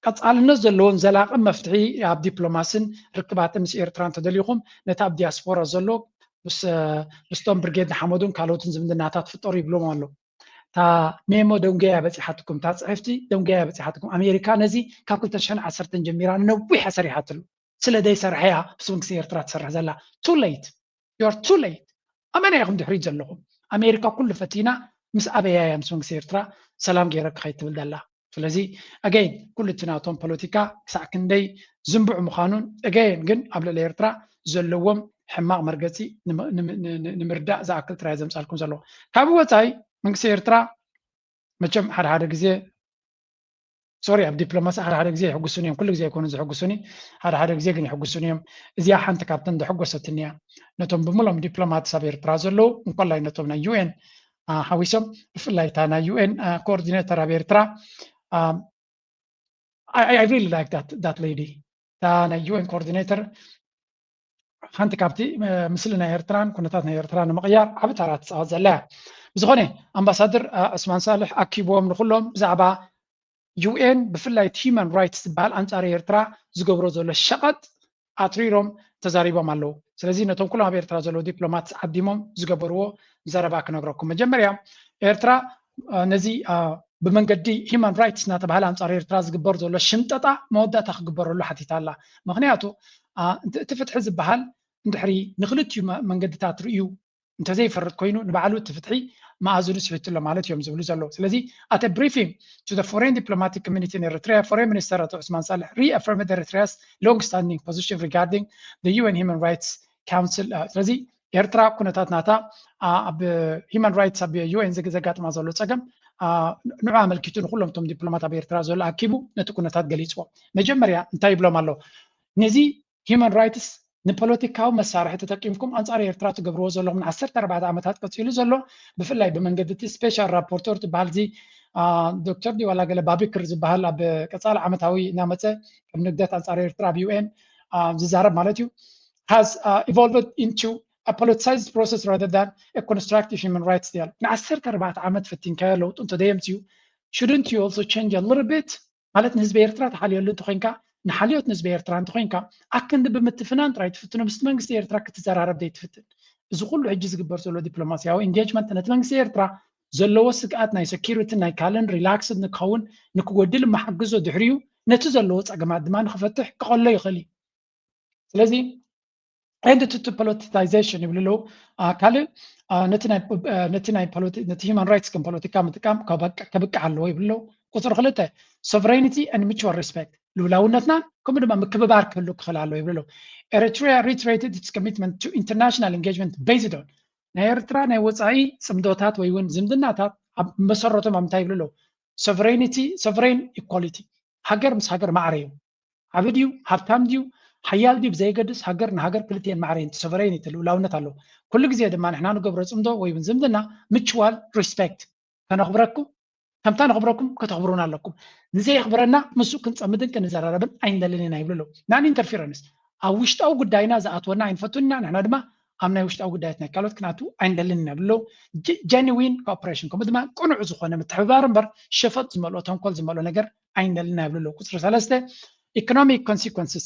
ቀፃልነት ዘለዎን ዘላቂ መፍትሒ ኣብ ዲፕሎማስን ርክባትን ምስ ኤርትራ እንተደሊኹም ነቲ ኣብ ዲያስፖራ ዘሎ ምስቶም ብርጌድ ንሓመዱን ካልኦትን ዝምድናታት ፍጠሩ ይብሎም ኣሎ። እታ ሜሞ ደንጎያ በፂሓትኩም፣ እታ ፅሕፍቲ ደንጎያ በፂሓትኩም። ኣሜሪካ ነዚ ካብ ክልተ ሽሕን ዓሰርተን ጀሚራ ንነዊሕ ኣሰሪሓትሉ። ስለ ዘይሰርሐያ ምስ መንግስቲ ኤርትራ ትሰርሕ ዘላ። Too late. You are too late. ኣመና ኢኹም ድሕሪት ዘለኹም። ኣሜሪካ ኩሉ ፈቲና ምስ ኣበያ እያ ምስ መንግስቲ ኤርትራ ሰላም ገይረ ክኸይድ ትብል ዘላ። ስለዚ again ኩሉ እቲ ናቶም ፖለቲካ ክሳዕ ክንደይ ዝንቡዕ ምዃኑን again ግን ኣብ ልዕሊ ኤርትራ ዘለዎም ሕማቕ መርገፂ ንምርዳእ ዝኣክል ጥራይ ዘምፃልኩም ዘለዎ። ካብ ወፃኢ መንግስቲ ኤርትራ መቸም ሓደ ሓደ ግዜ ሶሪ ኣብ ዲፕሎማሲ ሓደ ሓደ ግዜ ይሕጉሱኒ እዮም፣ ኩሉ ግዜ ኣይኮኑ ዝሕጉሱኒ፣ ሓደ ሓደ ግዜ ግን ይሕጉሱኒ እዮም። እዚኣ ሓንቲ ካብተን ዘሐጎሰትኒ እያ። ነቶም ብምሎም ዲፕሎማትስ ኣብ ኤርትራ ዘለዉ እንኮላይ ነቶም ናይ ዩ ኤን ሓዊሶም ብፍላይ እታ ናይ ዩ ኤን ኮኦርዲኔተር ኣብ ኤርትራ I really like that lady እታ ናይ ዩ ኤን ኮኦርዲኔተር ሓንቲ ካብቲ ምስሊ ናይ ኤርትራን ኩነታት ናይ ኤርትራ ንምቕያር ዓቢ ተራ ትፃወት ዘላ እያ። ብዝኾነ ኣምባሳደር ዑስማን ሳልሕ ኣኪብዎም ንኩሎም ብዛዕባ ዩ ኤን ብፍላይ እቲ ሂማን ራይትስ ዝበሃል ኣንፃር ኤርትራ ዝገብሮ ዘሎ ሸቐጥ ኣትሪሮም ተዛሪቦም ኣለዉ። ስለዚ ነቶም ኩሎም ኣብ ኤርትራ ዘለዉ ዲፕሎማትስ ዓዲሞም ዝገበርዎ ዘረባ ክነግረኩም። መጀመርያ ኤርትራ ነዚ ብመንገዲ ሂማን ራይትስ እናተባሃለ ኣንፃር ኤርትራ ዝግበር ዘሎ ሽምጠጣ መወዳእታ ክግበረሉ ሓቲታ ኣላ። ምክንያቱ እቲ ፍትሒ ዝበሃል እንድሕሪ ንክልቲኡ መንገድታት ርእዩ እንተዘይፈርድ ኮይኑ ንባዕሉ እቲ ፍትሒ መኣዝኑ ስሒቱ ኣሎ ማለት እዮም ዝብሉ ዘለዉ። ስለዚ at a briefing to the foreign diplomatic community in Eritrea, Foreign Minister ኣቶ ዑስማን ሳልሕ reaffirmed Eritrea's long standing position regarding the U N Human Rights Council። ስለዚ ኤርትራ ኩነታት ናታ ኣብ ሂማን ራይትስ ኣብ ዩ ኤን ዘጋጥማ ዘሎ ፀገም ንዑ ኣመልኪቱ ንኩሎም እቶም ዲፕሎማት ኣብ ኤርትራ ዘሎ ኣኪቡ ነቲ ኩነታት ገሊፅዎ። መጀመርያ እንታይ ይብሎም ኣሎ? ነዚ ሂማን ራይትስ ንፖለቲካዊ መሳርሒ ተጠቂምኩም ኣንፃር ኤርትራ ትገብርዎ ዘለኹም ንዓሰርተ ኣርባዕተ ዓመታት ቀፂሉ ዘሎ ብፍላይ ብመንገዲ እቲ ስፔሻል ራፖርተር ትበሃል እዚ ዶክተር ዲዋላ ገለ ባቢክር ዝበሃል ኣብ ቀፃሊ ዓመታዊ እናመፀ ኣብ ንግደት ኣንፃር ኤርትራ ኣብ ዩ ኤን ዝዛረብ ማለት እዩ has evolved into a politicized process rather than a constructive human rights dialogue። ንዓሰርተ ኣርባዕተ ዓመት ፈቲንካዮ ለውጢ እንተዘየምፅኡ shouldn't you also change a little bit ማለት ንህዝቢ ኤርትራ ትሓልየሉ እንተኮይንካ ንሓልዮት ንህዝቢ ኤርትራ እንተኮይንካ ኣክንዲ ብምትፍናን ጥራይ ትፍትኖ ምስቲ መንግስቲ ኤርትራ ክትዘራረብ ዘይትፍትን። እዚ ኩሉ ሕጂ ዝግበር ዘሎ ዲፕሎማሲያዊ engagement ነቲ መንግስቲ ኤርትራ ዘለዎ ስግኣት ናይ security ናይ ካልእን relaxed ንክኸውን ንክጎድል መሓግዞ ድሕሪኡ ነቲ ዘለዎ ፀገማት ድማ ንክፈትሕ ክቐሎ ይኽእል እዩ። ስለዚ end to politicization ይብሉ ኣለዉ። ካልእ ነቲ ናይ human rights ከም ፖለቲካ ምጥቃም ከብቅዕ ኣለዎ ይብሉ። ቁፅሪ ክልተ sovereignty and mutual respect፣ ልኡላውነትና ከምኡ ድማ ምክብባር ክህሉ ክኽእል ኣለዎ ይብሉ። Eritrea reiterated its commitment to international engagement based on፣ ናይ ኤርትራ ናይ ወፃኢ ፅምዶታት ወይ እውን ዝምድናታት ኣብ መሰረቶም ኣብ እንታይ ይብሉ ኣለዉ? Sovereignty፣ sovereign equality፣ ሃገር ምስ ሃገር ማዕረ እዩ። ዓቢ ድዩ ሃብታም ድዩ ሓያል ድዩ ብዘየገድስ፣ ሃገር ንሃገር ክልቲኤን ማዕረ እየን። Sovereignty፣ ልኡላውነት ኣለዎ። ኩሉ ግዜ ድማ ንሕና ንገብሮ ፅምዶ ወይ እውን ዝምድና mutual respect፣ ከነኽብረኩም ከምታ ነኽብረኩም ከተኽብሩና ኣለኩም። ንዘየኽብረና ምስኡ ክንፀምድን ክንዘራረብን ኣይንደልን ኢና ይብሉ ኣለዉ። Non interference፣ ኣብ ውሽጣዊ ጉዳይና ዝኣትወና ኣይንፈቱን ኢና። ንሕና ድማ ኣብ ናይ ውሽጣዊ ጉዳያት ናይ ካልኦት ክንኣቱ ኣይንደልን ኢና ይብሉ ኣለዉ። Genuine cooperation፣ ከምኡ ድማ ቅኑዕ ዝኾነ ምትሕብባር እምበር ሸፈጥ ዝመልኦ ተንኮል ዝመልኦ ነገር ኣይንደልን ኢና ይብሉ ኣለዉ። ቁፅሪ ሰለስተ economic consequences፣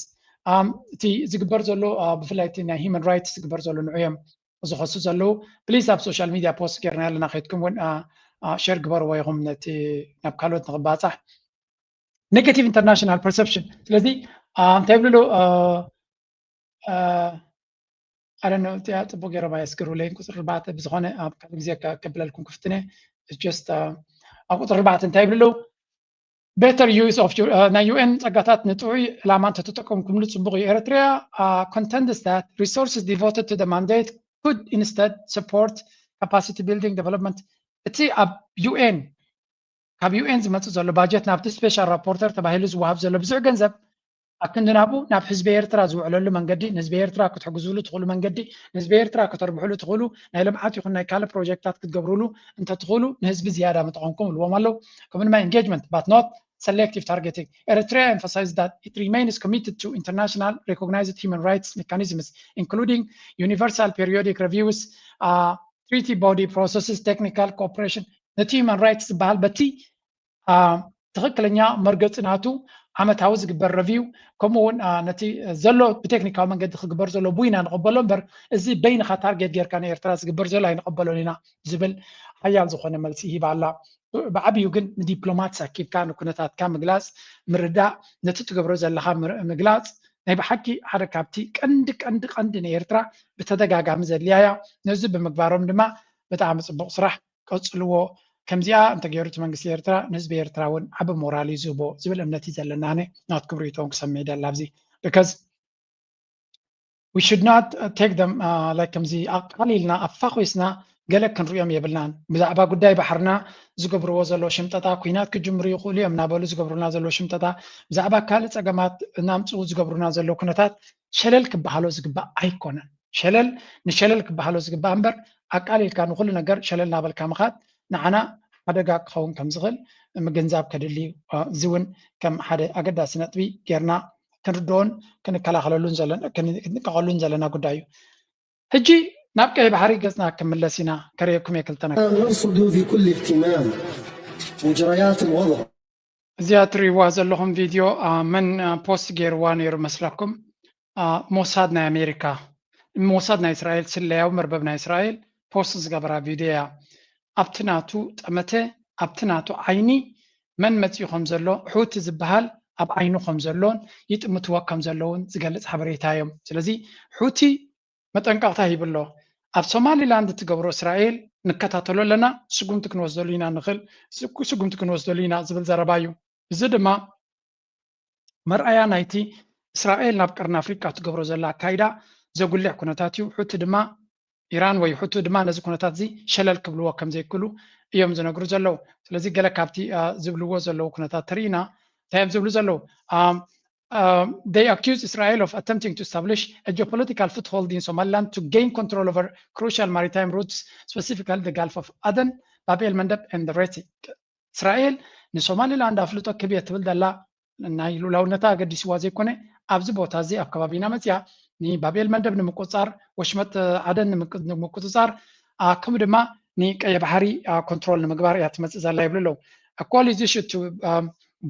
እቲ ዝግበር ዘሎ ብፍላይ እቲ ናይ human rights ዝግበር ዘሎ ንዑ እዮም ዝኸሱ ዘለዉ። Please ኣብ social media post ጌርና ኣለና፣ ከይድኩም እውን share ግበርዎ ኢኹም ነቲ ናብ ካልኦት ንኽባፃሕ። Negative international perception፣ ስለዚ እንታይ ይብሉ ኣለዉ? ኣረነ እቲኣ ፅቡቅ ገይሮም ኣየስግሩለይን ቁፅሪ ኣርባዕተ፣ ብዝኾነ ኣብ ካልእ ግዜ ከብለልኩም ክፍትነ። Just ኣብ ቁፅሪ ኣርባዕተ እንታይ ይብሉ ኣለዉ? Better use of ናይ U N ፀጋታት ንጥዑይ ዕላማ እንተተጠቀምኩምሉ ፅቡቅ እዩ። Eritrea contends that resources devoted to the mandate could instead support capacity building development። እቲ ኣብ U N ካብ U N ዝመፅእ ዘሎ ባጀት ናብቲ special rapporteur ተባሂሉ ዝወሃብ ዘሎ ብዙሕ ገንዘብ ኣክንዲ ናብኡ ናብ ህዝቢ ኤርትራ ዝውዕለሉ መንገዲ፣ ንህዝቢ ኤርትራ ክትሕግዝሉ ትኽእሉ መንገዲ፣ ንህዝቢ ኤርትራ ከተርብሕሉ ትኽእሉ ናይ ልምዓት ይኹን ናይ ካልእ ፕሮጀክታት ክትገብርሉ እንተትኽእሉ ንህዝቢ ዝያዳ ምጠቐምኩም ይብልዎም ኣለዉ። ከምኡ ድማ engagement but not selective targeting። Eritrea emphasized that it remains committed to international recognized human rights mechanisms, including universal periodic reviews, treaty body processes, technical cooperation። ነቲ human rights ዝበሃል በቲ ትኽክለኛ መርገፂ ናቱ ዓመታዊ ዝግበር review፣ ከምኡ እውን ነቲ ዘሎ ብቴክኒካዊ መንገዲ ክግበር ዘሎ ቡይና ንቐበሎ እምበር፣ እዚ በይንኻ ታርጌት ጌርካ ንኤርትራ ዝግበር ዘሎ ኣይንቐበሎን ኢና ዝብል ሓያል ዝኾነ መልሲ ሂባ ኣላ። ብዓብዩ ግን ንዲፕሎማትስ ኣኪብካ ንኩነታትካ ምግላፅ፣ ምርዳእ፣ ነቲ ትገብሮ ዘለኻ ምግላፅ ናይ ብሓቂ ሓደ ካብቲ ቀንዲ ቀንዲ ቀንዲ ንኤርትራ ብተደጋጋሚ ዘድልያ እያ። ነዚ ብምግባሮም ድማ ብጣዕሚ ፅቡቕ ስራሕ ቀፅልዎ። ከምዚኣ እንተገይሩ እቲ መንግስቲ ኤርትራ ንህዝቢ ኤርትራ እውን ዓቢ ሞራል እዩ ዝህቦ ዝብል እምነት እዩ ዘለና። ኣነ ናትኩም ርእይቶ እውን ክሰምዕ ይደሊ ኣብዚ። Because we should not take them like ከምዚ ኣቃሊልና ኣፋኺስና ገለ ክንሪኦም የብልናን። ብዛዕባ ጉዳይ ባሕርና ዝገብርዎ ዘለዉ ሽምጠጣ፣ ኲናት ክጅምሩ ይኽእሉ እዮም እናበሉ ዝገብሩልና ዘለዉ ሽምጠጣ፣ ብዛዕባ ካልእ ጸገማት እናምጽኡ ዝገብሩና ዘለዉ ኩነታት ሸለል ክበሃሎ ዝግባእ ኣይኮነን። ሸለል ንሸለል ክበሃሎ ዝግባእ እምበር ኣቃሊልካ ንኹሉ ነገር ሸለል እናበልካ ምኻድ ንዓና ሓደጋ ክኸውን ከም ዝኽእል ምግንዛብ ከድሊ እዩ። እዚ እውን ከም ሓደ ኣገዳሲ ነጥቢ ጌርና ክንርድኦን ክንከላኸለሉን ዘለና ክንጥቀቐሉን ዘለና ጉዳይ እዩ። ሕጂ ናብ ቀይ ባሕሪ ገጽና ክምለስ ኢና። ከርእየኩም እየ ክልተ ነገር። نرصد في كل اهتمام مجريات الوضع. እዚኣ ትርእይዋ ዘለኹም ቪድዮ መን ፖስት ገይርዋ ነይሩ መስለኩም? ሞሳድ ናይ ኣሜሪካ፣ ሞሳድ ናይ እስራኤል፣ ስለያዊ መርበብ ናይ እስራኤል ፖስት ዝገበራ ቪድዮ እያ። ኣብቲ ናቱ ጠመተ፣ ኣብቲ ናቱ ዓይኒ መን መፂኡ ከም ዘሎ፣ ሑቲ ዝበሃል ኣብ ዓይኑ ከም ዘሎን ይጥምትዎ ከም ዘለውን ዝገልፅ ሓበሬታ እዮም። ስለዚ ሑቲ መጠንቀቕታ ሂቡ ኣሎ። ኣብ ሶማሊላንድ እትገብሮ እስራኤል ንከታተሎ ኣለና፣ ስጉምቲ ክንወስደሉ ኢና ንኽእል፣ ስጉምቲ ክንወስደሉ ኢና ዝብል ዘረባ እዩ። እዚ ድማ መርኣያ ናይቲ እስራኤል ናብ ቀርኒ ኣፍሪቃ እትገብሮ ዘላ ኣካይዳ ዘጉልሕ ኩነታት እዩ። ሑቲ ድማ ኢራን ወይ ሑቲ ድማ ነዚ ኩነታት እዚ ሸለል ክብልዎ ከም ዘይክእሉ እዮም ዝነግሩ ዘለዉ። ስለዚ ገለ ካብቲ ዝብልዎ ዘለዉ ኩነታት ተርኢና እንታይ እዮም ዝብሉ ዘለዉ? They accuse Israel of attempting to establish a geopolitical foothold in Somaliland to gain control over crucial maritime routes, specifically the Gulf of Aden, Bab el Mandeb and the Red Sea. እስራኤል ንሶማሊላንድ ኣፍልጦ ክብ እየ ትብል ዘላ ናይ ልኡላውነታ ኣገዲስዋ ዘይኮነ ኣብዚ ቦታ እዚ ኣብ ከባቢና መፅያ ንባብኤል መንደብ ንምቁፅፃር፣ ወሽመጥ ዓደን ንምቁፅፃር፣ ከምኡ ድማ ንቀይ ባሕሪ ኮንትሮል ንምግባር እያ ትመፅእ ዘላ ይብሉ ኣለዉ። A call is issued to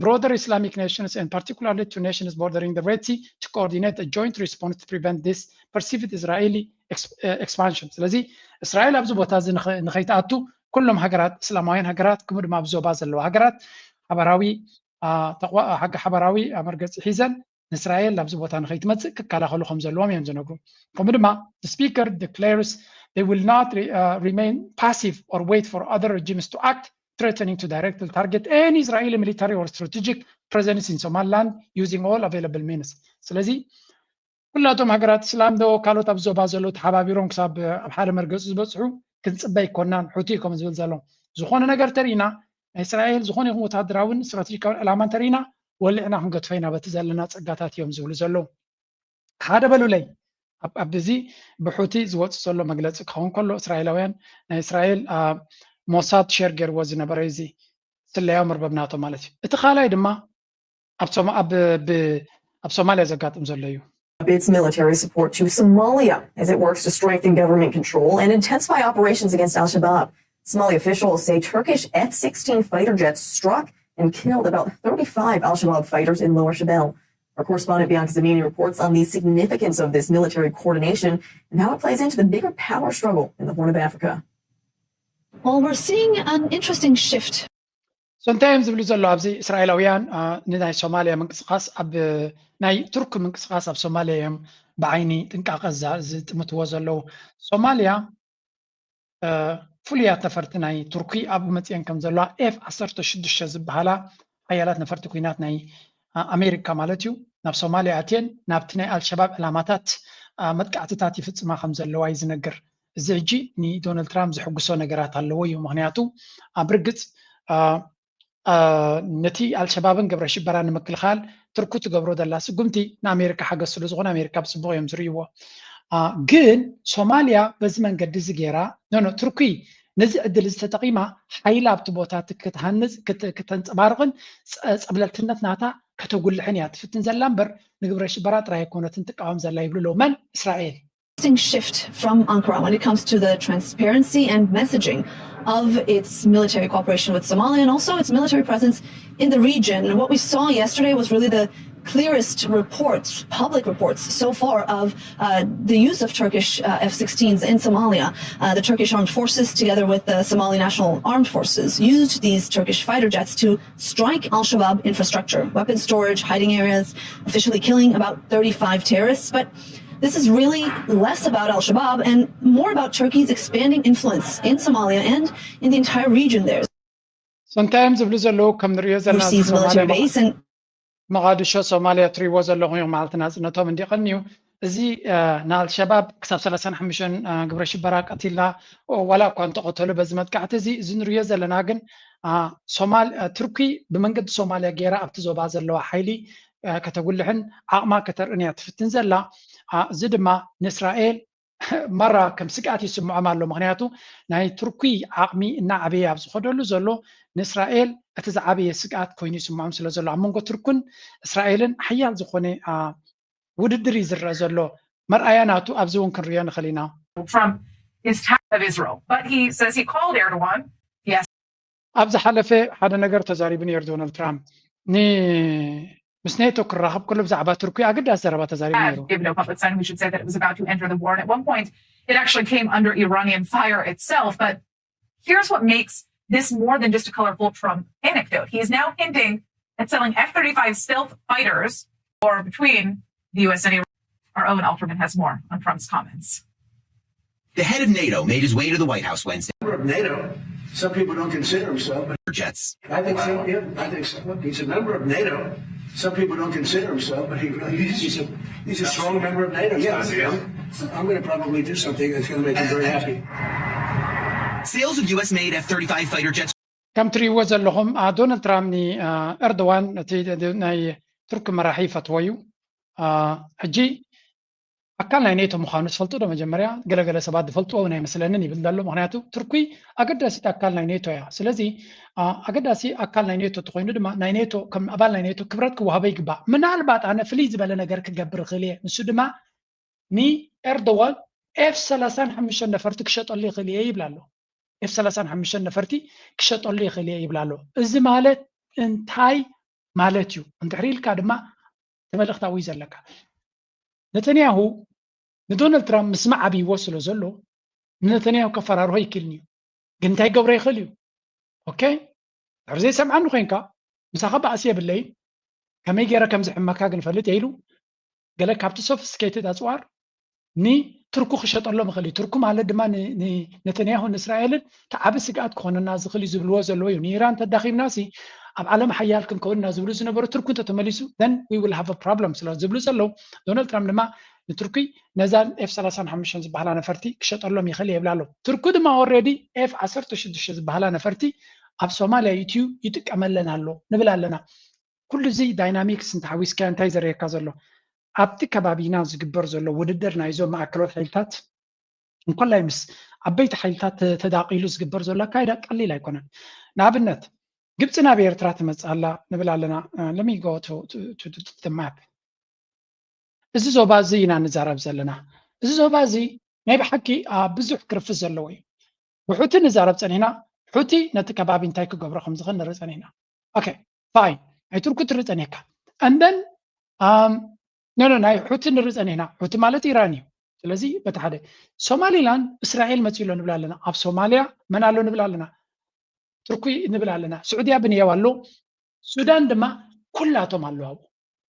broader Islamic nations and particularly to nations bordering the Red Sea to coordinate a joint response to prevent this perceived Israeli expansion። ስለዚ እስራኤል ኣብዚ ቦታ እዚ ንኸይትኣቱ ኩሎም ሃገራት እስላማውያን ሃገራት ከምኡ ድማ ኣብ ዞባ ዘለዋ ሃገራት ሓበራዊ ሓበራዊ መርገፂ ሒዘን ንእስራኤል ናብዚ ቦታ ንኸይትመፅእ ክከላኸሉ ከም ዘለዎም እዮም ዝነግሩ። ከምኡ ድማ the speaker declares they will not re- uh, remain passive or wait for other regimes to act, threatening to directly target any Israeli military or strategic presence in Somaliland using all available means. ስለዚ ኩላቶም ሃገራት እስላም ዶ ካልኦት ኣብ ዞባ ዘለዉ ተሓባቢሮም ክሳብ ኣብ ሓደ መርገፂ ዝበፅሑ ክንፅበ ኣይኮናን። ሑቲ ከም ዝብል ዘሎ ዝኾነ ነገር ተሪእና ናይ እስራኤል ዝኾነ ይኹን ወታደራውን ስትራቴጂካውን ዕላማ እንተሪእና ወሊዕና ክንገድፎ ኢና በቲ ዘለና ፀጋታት እዮም ዝብሉ ዘለዉ። ሓደ በሉለይ። ኣብ ኣብዚ ብሑቲ ዝወፅ ዘሎ መግለፂ ክኸውን ከሎ እስራኤላውያን ናይ እስራኤል ሞሳድ ሸር ገይርዎ ዝነበረ እዚ ስለያዊ መርበብ ናቶ ማለት እዩ። እቲ ካልኣይ ድማ ኣብ ሶማሊያ ዘጋጥም ዘሎ እዩ። Its military support to Somalia as it works to strengthen government control and intensify operations against Al Shabaab. Somali officials say Turkish F sixteen fighter jets struck and killed about thirty-five Al Shabaab fighters in Lower Shabelle. Our correspondent Bianca Zanini reports on the significance of this military coordination and how it plays into the bigger power struggle in the Horn of Africa. Well, we're seeing an interesting shift. So እንታይ እዮም ዝብሉ ዘሎ ኣብዚ እስራኤላውያን ንናይ ሶማሊያ ምንቅስቃስ ኣብ ናይ ቱርክ ምንቅስቃስ ኣብ ሶማሊያ እዮም ብዓይኒ ጥንቃቐ ዝጥምትዎ ዘለዉ። ሶማሊያ ፍሉያት ነፈርቲ ናይ ቱርኪ ኣብኡ መፅአን ከም ዘለዋ ኤፍ ዓሰርተ ሽዱሽተ ዝበሃላ ሓያላት ነፈርቲ ኩናት ናይ ኣሜሪካ ማለት እዩ ናብ ሶማሊያ ኣትየን ናብቲ ናይ ኣልሸባብ ዕላማታት መጥቃዕትታት ይፍፅማ ከም ዘለዋ እዩ ዝነግር። እዚ ሕጂ ንዶናልድ ትራምፕ ዝሕጉሶ ነገራት ኣለዎ እዩ። ምክንያቱ ኣብ ርግፅ ነቲ ኣልሸባብን ግብረ ሽበራ ንምክልኻል ትርኩ ትገብሮ ዘላ ስጉምቲ ንኣሜሪካ ሓገዝ ስለ ዝኾነ ኣሜሪካ ብፅቡቕ እዮም ዝርእይዎ። ግን ሶማሊያ በዚ መንገዲ እዚ ገይራ ኖኖ ትርኩ ነዚ ዕድል እዚ ተጠቒማ ሓይላ ኣብቲ ቦታ ክትሃንፅ ክተንፀባርቕን ፀብለልትነት ናታ ከተጉልሕን እያ ትፍትን ዘላ እምበር ንግብረ ሽበራ ጥራይ ኣይኮነትን ትቃወም ዘላ ይብሉ ኣለዉ። መን? እስራኤል። Shift from Ankara when it comes to the transparency and messaging of its military cooperation with Somalia and also its military presence in the region. And what we saw yesterday was really the clearest reports, public reports so far of uh, the use of Turkish uh, F sixteens in Somalia. Uh, the Turkish armed forces, together with the Somali National Armed Forces, used these Turkish fighter jets to strike Al Shabaab infrastructure, weapons storage, hiding areas, officially killing about thirty-five terrorists. But this is really less about Al Shabaab and more about Turkey's expanding influence in Somalia and in the entire region there. So እንታይ እዮም ዝብሉ ዘለዉ? ከም ንሪኦ ዘለና Overseas military base and መቓድሾ ሶማልያ ትሪእዎ ዘለኹም እዮም ማለት ናፅነቶም እንዲቐንዩ። እዚ ንኣልሸባብ ክሳብ ሰላሳን ሓሙሽተን ግብረ ሽበራ ቀቲልና ዋላ እኳ እንተቐተሉ በዚ መጥቃዕቲ እዚ እዚ ንሪኦ ዘለና ግን ሶማል ቱርኪ ብመንገዲ ሶማልያ ገይራ ኣብቲ ዞባ ዘለዋ ሓይሊ ከተጉልሕን ዓቕማ ከተርእን እያ ትፍትን ዘላ። እዚ ድማ ንእስራኤል ማራ ከም ስግኣት ይስምዖም ኣሎ። ምክንያቱ ናይ ቱርኪ ዓቕሚ እናዓበየ ኣብ ዝኸደሉ ዘሎ ንእስራኤል እቲ ዝዓበየ ስግኣት ኮይኑ ይስምዖም ስለ ዘሎ ኣብ መንጎ ቱርክን እስራኤልን ሓያል ዝኾነ ውድድር እዩ ዝረአ ዘሎ። መርኣያ ናቱ ኣብዚ እውን ክንሪኦ ንኽእል ኢና። Trump is tired of Israel, but he says he called Erdogan. ኣብ ዝሓለፈ ሓደ ነገር ተዛሪቡ ነይሩ ዶናልድ ትራምፕ ን ምስ ኔቶ ክራኸብ ከሎ ብዛዕባ ቱርኪ ኣገዳሲ ዘረባ ተዛሪቡ ነይሩ። Gave no public sign. We should say that it was about to enter the war. And at one point, it actually came under Iranian fire itself. But here's what makes this more than just a colorful Trump anecdote. He is now hinting at selling F thirty-five stealth fighters or between the U S and Iran. Our own Alterman has more on Trump's comments. The head of NATO made his way to the White House Wednesday. Member of NATO. Some people don't consider himself, but Jets. I think so. Yeah, I think so. Look, he's a member of NATO. Some people don't consider himself, but he really is. He's a, he's a strong member of NATO. Yeah, I'm, I'm going to probably do something that's going to make him very happy. Sales of U S made F thirty-five fighter jets. ከም ትሪእዎ ዘለኹም ዶናልድ ትራምፕ ንኤርዶዋን እቲ ናይ ቱርክ መራሒ ይፈትዎ እዩ። ሕጂ ኣካል ናይ ኔቶ ምዃኑ ትፈልጡ ዶ? መጀመርያ ገለገለ ሰባት ዝፈልጥዎ እውን ኣይመስለንን ይብል ዘሎ። ምክንያቱ ቱርኪ ኣገዳሲት ኣካል ናይ ኔቶ እያ። ስለዚ ኣገዳሲ ኣካል ናይ ኔቶ ተኮይኑ ድማ ናይ ኔቶ ከም ኣባል ናይ ኔቶ ክብረት ክወሃቦ ይግባእ። ምናልባት ኣነ ፍልይ ዝበለ ነገር ክገብር እኽእል እየ። ንሱ ድማ ንኤርዶዋን ኤፍ ሰላሳን ሓሙሽተን ነፈርቲ ክሸጠሉ ይኽእል እየ ይብል ኣሎ። ኤፍ ሰላሳን ሓሙሽተን ነፈርቲ ክሸጠሉ ይኽእል እየ ይብል ኣሎ። እዚ ማለት እንታይ ማለት እዩ? እንድሕሪ ኢልካ ድማ ተመልእኽታዊ ዘለካ ነተንያሁ ንዶናልድ ትራምፕ ምስማዕ ኣብይዎ ስለ ዘሎ ንነተንያሁ ከፈራርሆ ይክእልን እዩ። ግን እንታይ ገብሮ ይኽእል እዩ? ኦኬ ድሕሪ ዘይሰምዓኒ ኮይንካ ምሳኻ ባእሲ የብለይን። ከመይ ገይረ ከም ዝሕመካ ግን ፈልጥ ኢሉ ገለ ካብቲ ሶፊስቲኬትድ ኣፅዋር ንቱርኩ ክሸጠሎም ይኽእል እዩ። ቱርኩ ማለት ድማ ንነተንያሁን እስራኤልን እቲ ዓቢ ስግኣት ክኾነና ዝኽእል እዩ ዝብልዎ ዘለዉ እዩ። ንኢራን ተዳኺምናሲ ኣብ ዓለም ሓያል ክንከውን ኢና ዝብሉ ዝነበሩ ቱርኩ እንተተመሊሱ then we will have problem ስለ ዝብሉ ዘለዉ ዶናልድ ትራምፕ ድማ ንቱርኪ ነዛን ኤፍ ሰላሳን ሓሙሽተን ዝበሃላ ነፈርቲ ክሸጠሎም ይኽእል ይብላ ኣሎ። ቱርኩ ድማ already ኤፍ ዓሰርተ ሽዱሽተ ዝበሃላ ነፈርቲ ኣብ ሶማልያ ዩትዩ ይጥቀመለን ኣሎ ንብል ኣለና። ኩሉ እዚ ዳይናሚክስ እንተሓዊስካ እንታይ ዘርእየካ ዘሎ ኣብቲ ከባቢና ዝግበር ዘሎ ውድድር ናይዞም ማእከሎት ሓይልታት እንኮላይ ምስ ዓበይቲ ሓይልታት ተዳቂሉ ዝግበር ዘሎ ኣካይዳ ቀሊል ኣይኮነን። ንኣብነት ግብፂ ናብ ኤርትራ ትመፅእ ኣላ ንብል ኣለና። ለሚጎ ማፕ እዚ ዞባ እዚ ኢና ንዛረብ ዘለና። እዚ ዞባ እዚ ናይ ብሓቂ ብዙሕ ክርፍት ዘለዎ እዩ። ብሑቲ ንዛረብ ፀኒሕና፣ ሑቲ ነቲ ከባቢ እንታይ ክገብሮ ከም ዝኽእል ንርኢ ፀኒሕና። ኦኬ ፋይን፣ ናይ ቱርኩ ትርኢ ፀኒሕካ። And then no no ናይ ሑቲ ንርኢ ፀኒሕና። ሑቲ ማለት ኢራን እዩ። ስለዚ በቲ ሓደ ሶማሊላንድ እስራኤል መፂኡ ኣሎ ንብል ኣለና። ኣብ ሶማልያ መን ኣሎ ንብል ኣለና? ቱርኪ ንብል ኣለና። ስዑድያ ብንያው ኣሎ። ሱዳን ድማ ኩላቶም ኣለዉ ኣብኡ።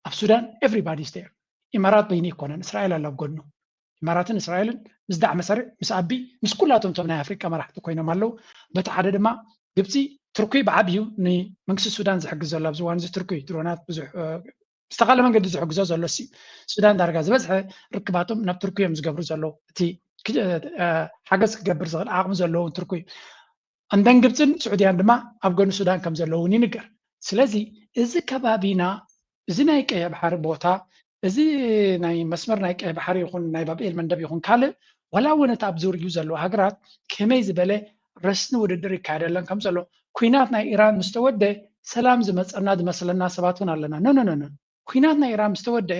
ኣብ ሱዳን everybody is there። ኢማራት በይኑ ኣይኮነን፣ እስራኤል ኣላ ኣብ ጎኑ። ኢማራትን እስራኤልን ምስ ዳዕመ ሰሪዕ ምስ ኣቢ ምስ ኩላቶም እቶም ናይ ኣፍሪቃ መራሕቲ ኮይኖም ኣለዉ። በቲ ሓደ ድማ ግብፂ ቱርኪ ብዓብዩ ንመንግስቲ ሱዳን ዝሕግዝ ዘሎ ኣብዚ እዋን እዚ ቱርኪ ድሮናት ብዙሕ ብዝተኻለ መንገዲ ዝሕግዞ ዘሎ ሲ ሱዳን ዳርጋ ዝበዝሐ ርክባቶም ናብ ቱርኪ እዮም ዝገብሩ ዘለዉ። እቲ ሓገዝ ክገብር ዝኽእል ዓቕሚ ዘለዎም ቱርኪ እዩ። ኣንደን ግብፅን ስዑድያን ድማ ኣብ ጎኒ ሱዳን ከም ዘለዉ እውን ይንገር። ስለዚ እዚ ከባቢና እዚ ናይ ቀይሕ ባሕሪ ቦታ እዚ ናይ መስመር ናይ ቀይሕ ባሕሪ ይኹን ናይ ባብኤል መንደብ ይኹን ካልእ ዋላ እውን እቲ ኣብ ዙርዩ ዘለዉ ሃገራት ከመይ ዝበለ ረስኒ ውድድር ይካየደለን ከም ዘሎ ኩናት ናይ ኢራን ምስ ተወደ ሰላም ዝመፀና ዝመስለና ሰባት እውን ኣለና። ኖ ኖ ኖ ኩናት ናይ ኢራን ምስ ተወደ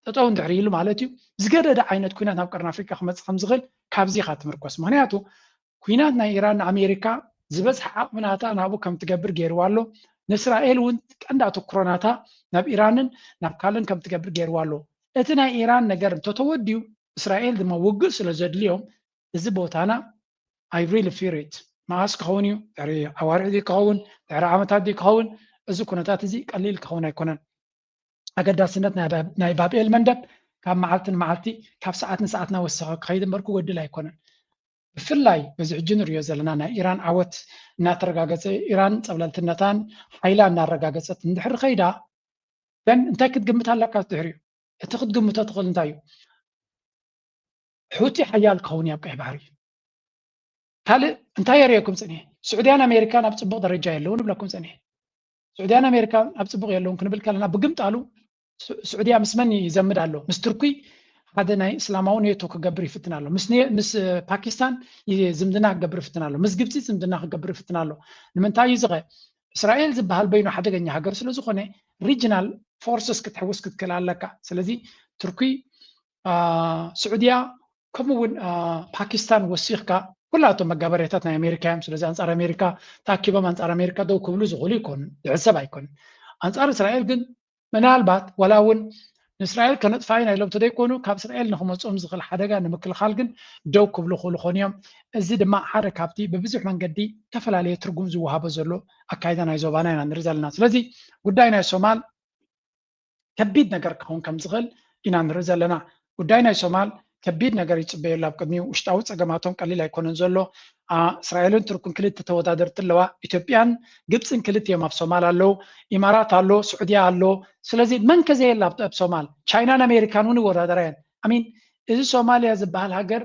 ጠጠው እንድሕር ኢሉ ማለት እዩ ዝገደደ ዓይነት ኩናት ናብ ቀርኒ ኣፍሪካ ክመፅእ ከም ዝኽእል ካብዚ ኢኻ ትምርኮስ። ምክንያቱ ኩናት ናይ ኢራን ንኣሜሪካ ዝበዝሐ ዓቕሚ ናታ ናብኡ ከም ትገብር ገይርዋ ኣሎ። ንእስራኤል እውን ቀንዲ ኣተኩሮ ናታ ናብ ኢራንን ናብ ካልእን ከም ትገብር ገይርዋ ኣሎ። እቲ ናይ ኢራን ነገር እንተተወድዩ እስራኤል ድማ ውግእ ስለ ዘድልዮም እዚ ቦታና I really fear it። መዓስ ክኸውን እዩ? ድሕሪ ኣዋርሕ ድዩ ክኸውን? ድሕሪ ዓመታት ድዩ ክኸውን? እዚ ኩነታት እዚ ቀሊል ክኸውን ኣይኮነን። ኣገዳስነት ናይ ባብኤል መንደብ ካብ መዓልቲ ንመዓልቲ ካብ ሰዓት ንሰዓት እናወሰኸ ክኸይድ እምበር ክጎድል ኣይኮነን። ብፍላይ በዚ ሕጂ ንሪኦ ዘለና ናይ ኢራን ዓወት እናተረጋገፀ ኢራን ፀብለልትነታን ሓይላ እናረጋገፀት እንድሕር ከይዳ then እንታይ ክትግምት ኣለካ ድሕሪኡ? እቲ ክትግምቶ ትኽእል እንታይ እዩ? ሑቲ ሓያል ክኸውን እዩ ኣብ ቀይሕ ባሕሪ። ካልእ እንታይ የርእየኩም ፀኒሐ? ስዑድያን ኣሜሪካን ኣብ ፅቡቕ ደረጃ የለውን እብለኩም ፀኒሐ። ስዑድያን ኣሜሪካን ኣብ ፅቡቕ የለውን ክንብል ከለና ብግምጣሉ ስዑድያ ምስ መን ይዘምድ ኣሎ? ምስ ቱርኪ ሓደ ናይ እስላማዊ ኔቶ ክገብር ይፍትን ኣሎ። ምስ ፓኪስታን ዝምድና ክገብር ይፍትን ኣሎ። ምስ ግብፂ ዝምድና ክገብር ይፍትን ኣሎ። ንምንታይ እዩ ዝኸ እስራኤል ዝበሃል በይኑ ሓደገኛ ሃገር ስለ ዝኾነ ሪጅናል ፎርስስ ክትሕውስ ክትክእል ኣለካ። ስለዚ ቱርኪ፣ ስዑድያ ከምኡ እውን ፓኪስታን ወሲኽካ ኩላቶም መጋበርያታት ናይ ኣሜሪካ እዮም። ስለዚ ኣንፃር ኣሜሪካ ተኣኪቦም ኣንፃር ኣሜሪካ ደው ክብሉ ዝኽእሉ ይኮኑን ዝሕሰብ ኣይኮኑን። ኣንፃር እስራኤል ግን ምናልባት ዋላ እውን ንእስራኤል ከነጥፋ ኢና ኢሎም ተደይኮኑ ካብ እስራኤል ንክመፅኦም ዝኽእል ሓደጋ ንምክልኻል ግን ደው ክብሉ ክኽእሉ ኾኑ እዮም። እዚ ድማ ሓደ ካብቲ ብብዙሕ መንገዲ ዝተፈላለየ ትርጉም ዝወሃቦ ዘሎ ኣካይዳ ናይ ዞባና ኢና ንርኢ ዘለና። ስለዚ ጉዳይ ናይ ሶማል ከቢድ ነገር ክኸውን ከም ዝኽእል ኢና ንርኢ ዘለና። ጉዳይ ናይ ሶማል ከቢድ ነገር ይፅበየሉ ኣብ ቅድሚኡ። ውሽጣዊ ፀገማቶም ቀሊል ኣይኮነን ዘሎ። እስራኤልን ቱርክን ክልተ ተወዳደርቲ ኣለዋ። ኢትዮጵያን ግብፅን ክልተ እዮም ኣብ ሶማል ኣለዉ። ኢማራት ኣሎ፣ ስዑድያ ኣሎ። ስለዚ መን ከዘየላ ኣብ ሶማል? ቻይናን ኣሜሪካን እውን ይወዳደራ እየን። ኣሚን እዚ ሶማሊያ ዝበሃል ሃገር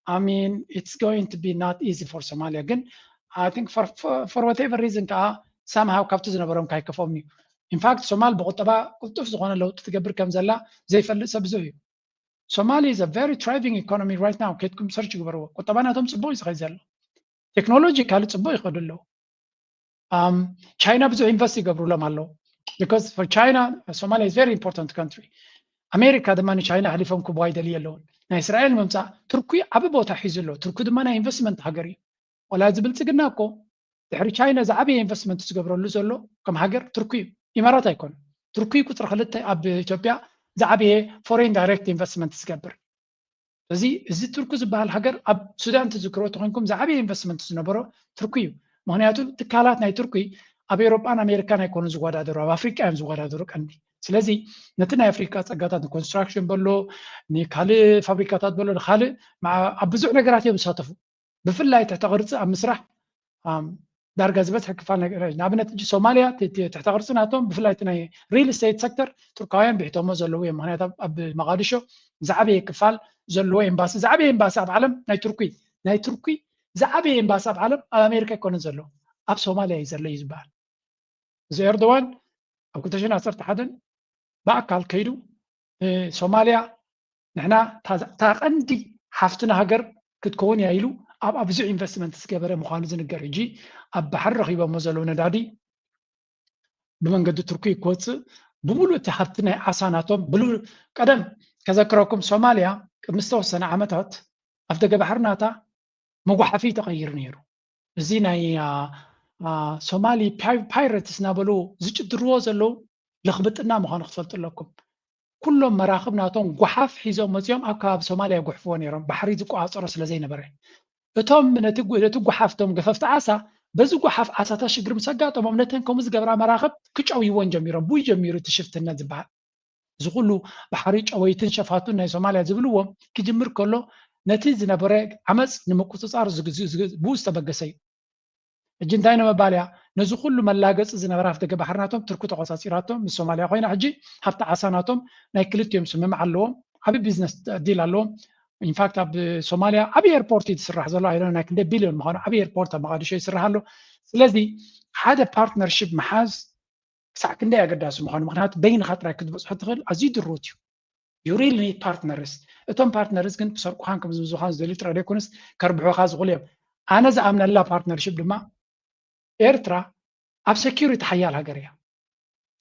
ኣሚን it's going to be not easy for ሶማሊያ ግን I think for whatever reason ከዓ ሳምሃው ካብቲ ዝነበሮም ካይከፍኦም እዩ። ኢንፋክት ሶማል ብቁጠባ ቅልጡፍ ዝኾነ ለውጢ ትገብር ከም ዘላ ዘይፈልጥ ሰብ ብዙሕ እዩ። ሶማሊ is a very thriving economy right now። ከድኩም ሰርች ግበርዎ። ቁጠባ ናቶም ፅቡቅ እዩ ዝኸይድ ዘሎ። ቴክኖሎጂ ካልእ ፅቡቅ ይኸዱ ኣለዉ። ቻይና ብዙሕ ኢንቨስት ይገብሩሎም ኣለዉ። Because for China Somalia is very important country። ኣሜሪካ ድማ ንቻይና ኣሕሊፎም ክቦ ኣይደልዩ ኣለውን። ናይ እስራኤል ምምፃእ ቱርኪ ዓቢ ቦታ ሒዙ ኣሎ። ቱርኪ ድማ ናይ ኢንቨስትመንት ሃገር እዩ። ወላ እዚ ብልፅግና እኮ ድሕሪ ቻይና ዝዓበየ ኢንቨስትመንት ዝገብረሉ ዘሎ ከም ሃገር ቱርኪ እዩ፣ ኢማራት ኣይኮነን። ቱርኪ ቁፅሪ ክልተ ኣብ ኢትዮጵያ ዝዓበየ ፎሬን ዳይሬክት ኢንቨስትመንት ዝገብር። እዚ እዚ ቱርኪ ዝበሃል ሃገር ኣብ ሱዳን ትዝክሮ ተኮንኩም ዝዓበየ ኢንቨስትመንት ዝነበሮ ቱርኪ እዩ። ምክንያቱ ትካላት ናይ ቱርኪ ኣብ ኤውሮጳን ኣሜሪካን ኣይኮኑ ዝወዳደሩ፣ ኣብ ኣፍሪቃ እዮም ዝወዳደሩ ቀንዲ። ስለዚ ነቲ ናይ ኣፍሪካ ፀጋታት ንኮንስትራክሽን በሎ፣ ንካልእ ፋብሪካታት በሎ፣ ንካልእ ኣብ ብዙሕ ነገራት እዮም ዝሳተፉ። ብፍላይ ትሕተ ቅርፂ ኣብ ምስራሕ ዳርጋ ዝበዝሐ ክፋል ነገር እዩ። ንኣብነት እጂ ሶማልያ ትሕተ ቅርፂ ናቶም ብፍላይ ናይ ሪል ስቴት ሰክተር ቱርካውያን ብሕቶሞ ዘለዉ እዮም። ምክንያቱ ኣብ መቃድሾ ዝዓበየ ክፋል ዘለዎ ኤምባሲ፣ ዝዓበየ ኤምባሲ ኣብ ዓለም ናይ ቱርኪ ናይ ቱርኪ ዝዓበየ ኤምባሲ ኣብ ዓለም ኣብ ኣሜሪካ ኣይኮነን ዘሎ፣ ኣብ ሶማልያ እዩ ዘሎ እዩ ዝበሃል። እዚ ኤርዶዋን ኣብ ክልተ ሽሕን ዓሰርተ ሓደን ብኣካል ከይዱ ሶማልያ ንሕና እታ ቀንዲ ሓፍትና ሃገር ክትከውን እያ ኢሉ ኣብ ብዙሕ ኢንቨስትመንት ዝገበረ ምዃኑ ዝንገር። ሕጂ ኣብ ባሕሪ ረኺቦሞ ዘለዉ ነዳዲ ብመንገዲ ቱርኪ ክወፅእ ብምሉእ እቲ ሃብቲ ናይ ዓሳ ናቶም ብሉ ቀደም ከዘክረኩም ሶማልያ ቅድሚ ዝተወሰነ ዓመታት ኣብ ደገ ባሕሪ ናታ መጓሓፊ ተቐይሩ ነይሩ። እዚ ናይ ሶማሊ ፓይረትስ እናበሉ ዝጭድርዎ ዘለዉ ለኽብጥና ምዃኑ ክትፈልጡ ኣለኩም። ኩሎም መራኽብ ናቶም ጓሓፍ ሒዞም መፂኦም ኣብ ከባቢ ሶማልያ ይጉሕፍዎ ነይሮም፣ ባሕሪ ዝቆፃፀሮ ስለ ዘይነበረ። እቶም ነቲ ጓሓፍቶም ገፈፍቲ ዓሳ በዚ ጓሓፍ ዓሳታት ሽግር ምስ ኣጋጠሞም ነተን ከምኡ ዝገብራ መራኽብ ክጨውይወን ጀሚሮም። ቡይ ጀሚሩ እቲ ሽፍትነት ዝበሃል። እዚ ኩሉ ባሕሪ ጨወይትን ሸፋቱን ናይ ሶማልያ ዝብልዎም ክጅምር ከሎ ነቲ ዝነበረ ዓመፅ ንምቁፅፃር ብኡ ዝተበገሰ እዩ። ሕጂ እንታይ ንምባል እያ ነዚ ኩሉ መላገፂ ዝነበራ ኣፍደገ ባሕርናቶም ትርኩ ተቆፃፂራቶም ምስ ሶማልያ ኮይና ሕጂ ሃብቲ ዓሳ ናቶም ናይ ክልቲኦም ስምምዕ ኣለዎም። ዓብዪ ቢዝነስ ዲል ኣለዎም። ኢንፋክት ኣብ ሶማልያ ዓብዪ ኤርፖርት እዩ ዝስራሕ ዘሎ። ኣይ ናይ ክንደይ ቢልዮን ምዃኑ ዓብዪ ኤርፖርት ኣብ መቃድሾ ይስራሕ ኣሎ። ስለዚ ሓደ ፓርትነርሽፕ ምሓዝ ክሳዕ ክንደይ ኣገዳሲ ምዃኑ፣ ምክንያቱ በይንኻ ጥራይ ክትበፅሖ ትኽእል ኣዝዩ ድሩት እዩ። You really need partners። እቶም ፓርትነርስ ግን ክሰርቁኻን ክምዝምዙኻን ዝደልዩ ጥራይ ዘይኮኑስ ከርብሑኻ ዝኽእሉ እዮም። ኣነ ዝኣምነላ ፓርትነርሽፕ ድማ ኤርትራ ኣብ ሴኪሪቲ ሓያል ሃገር እያ።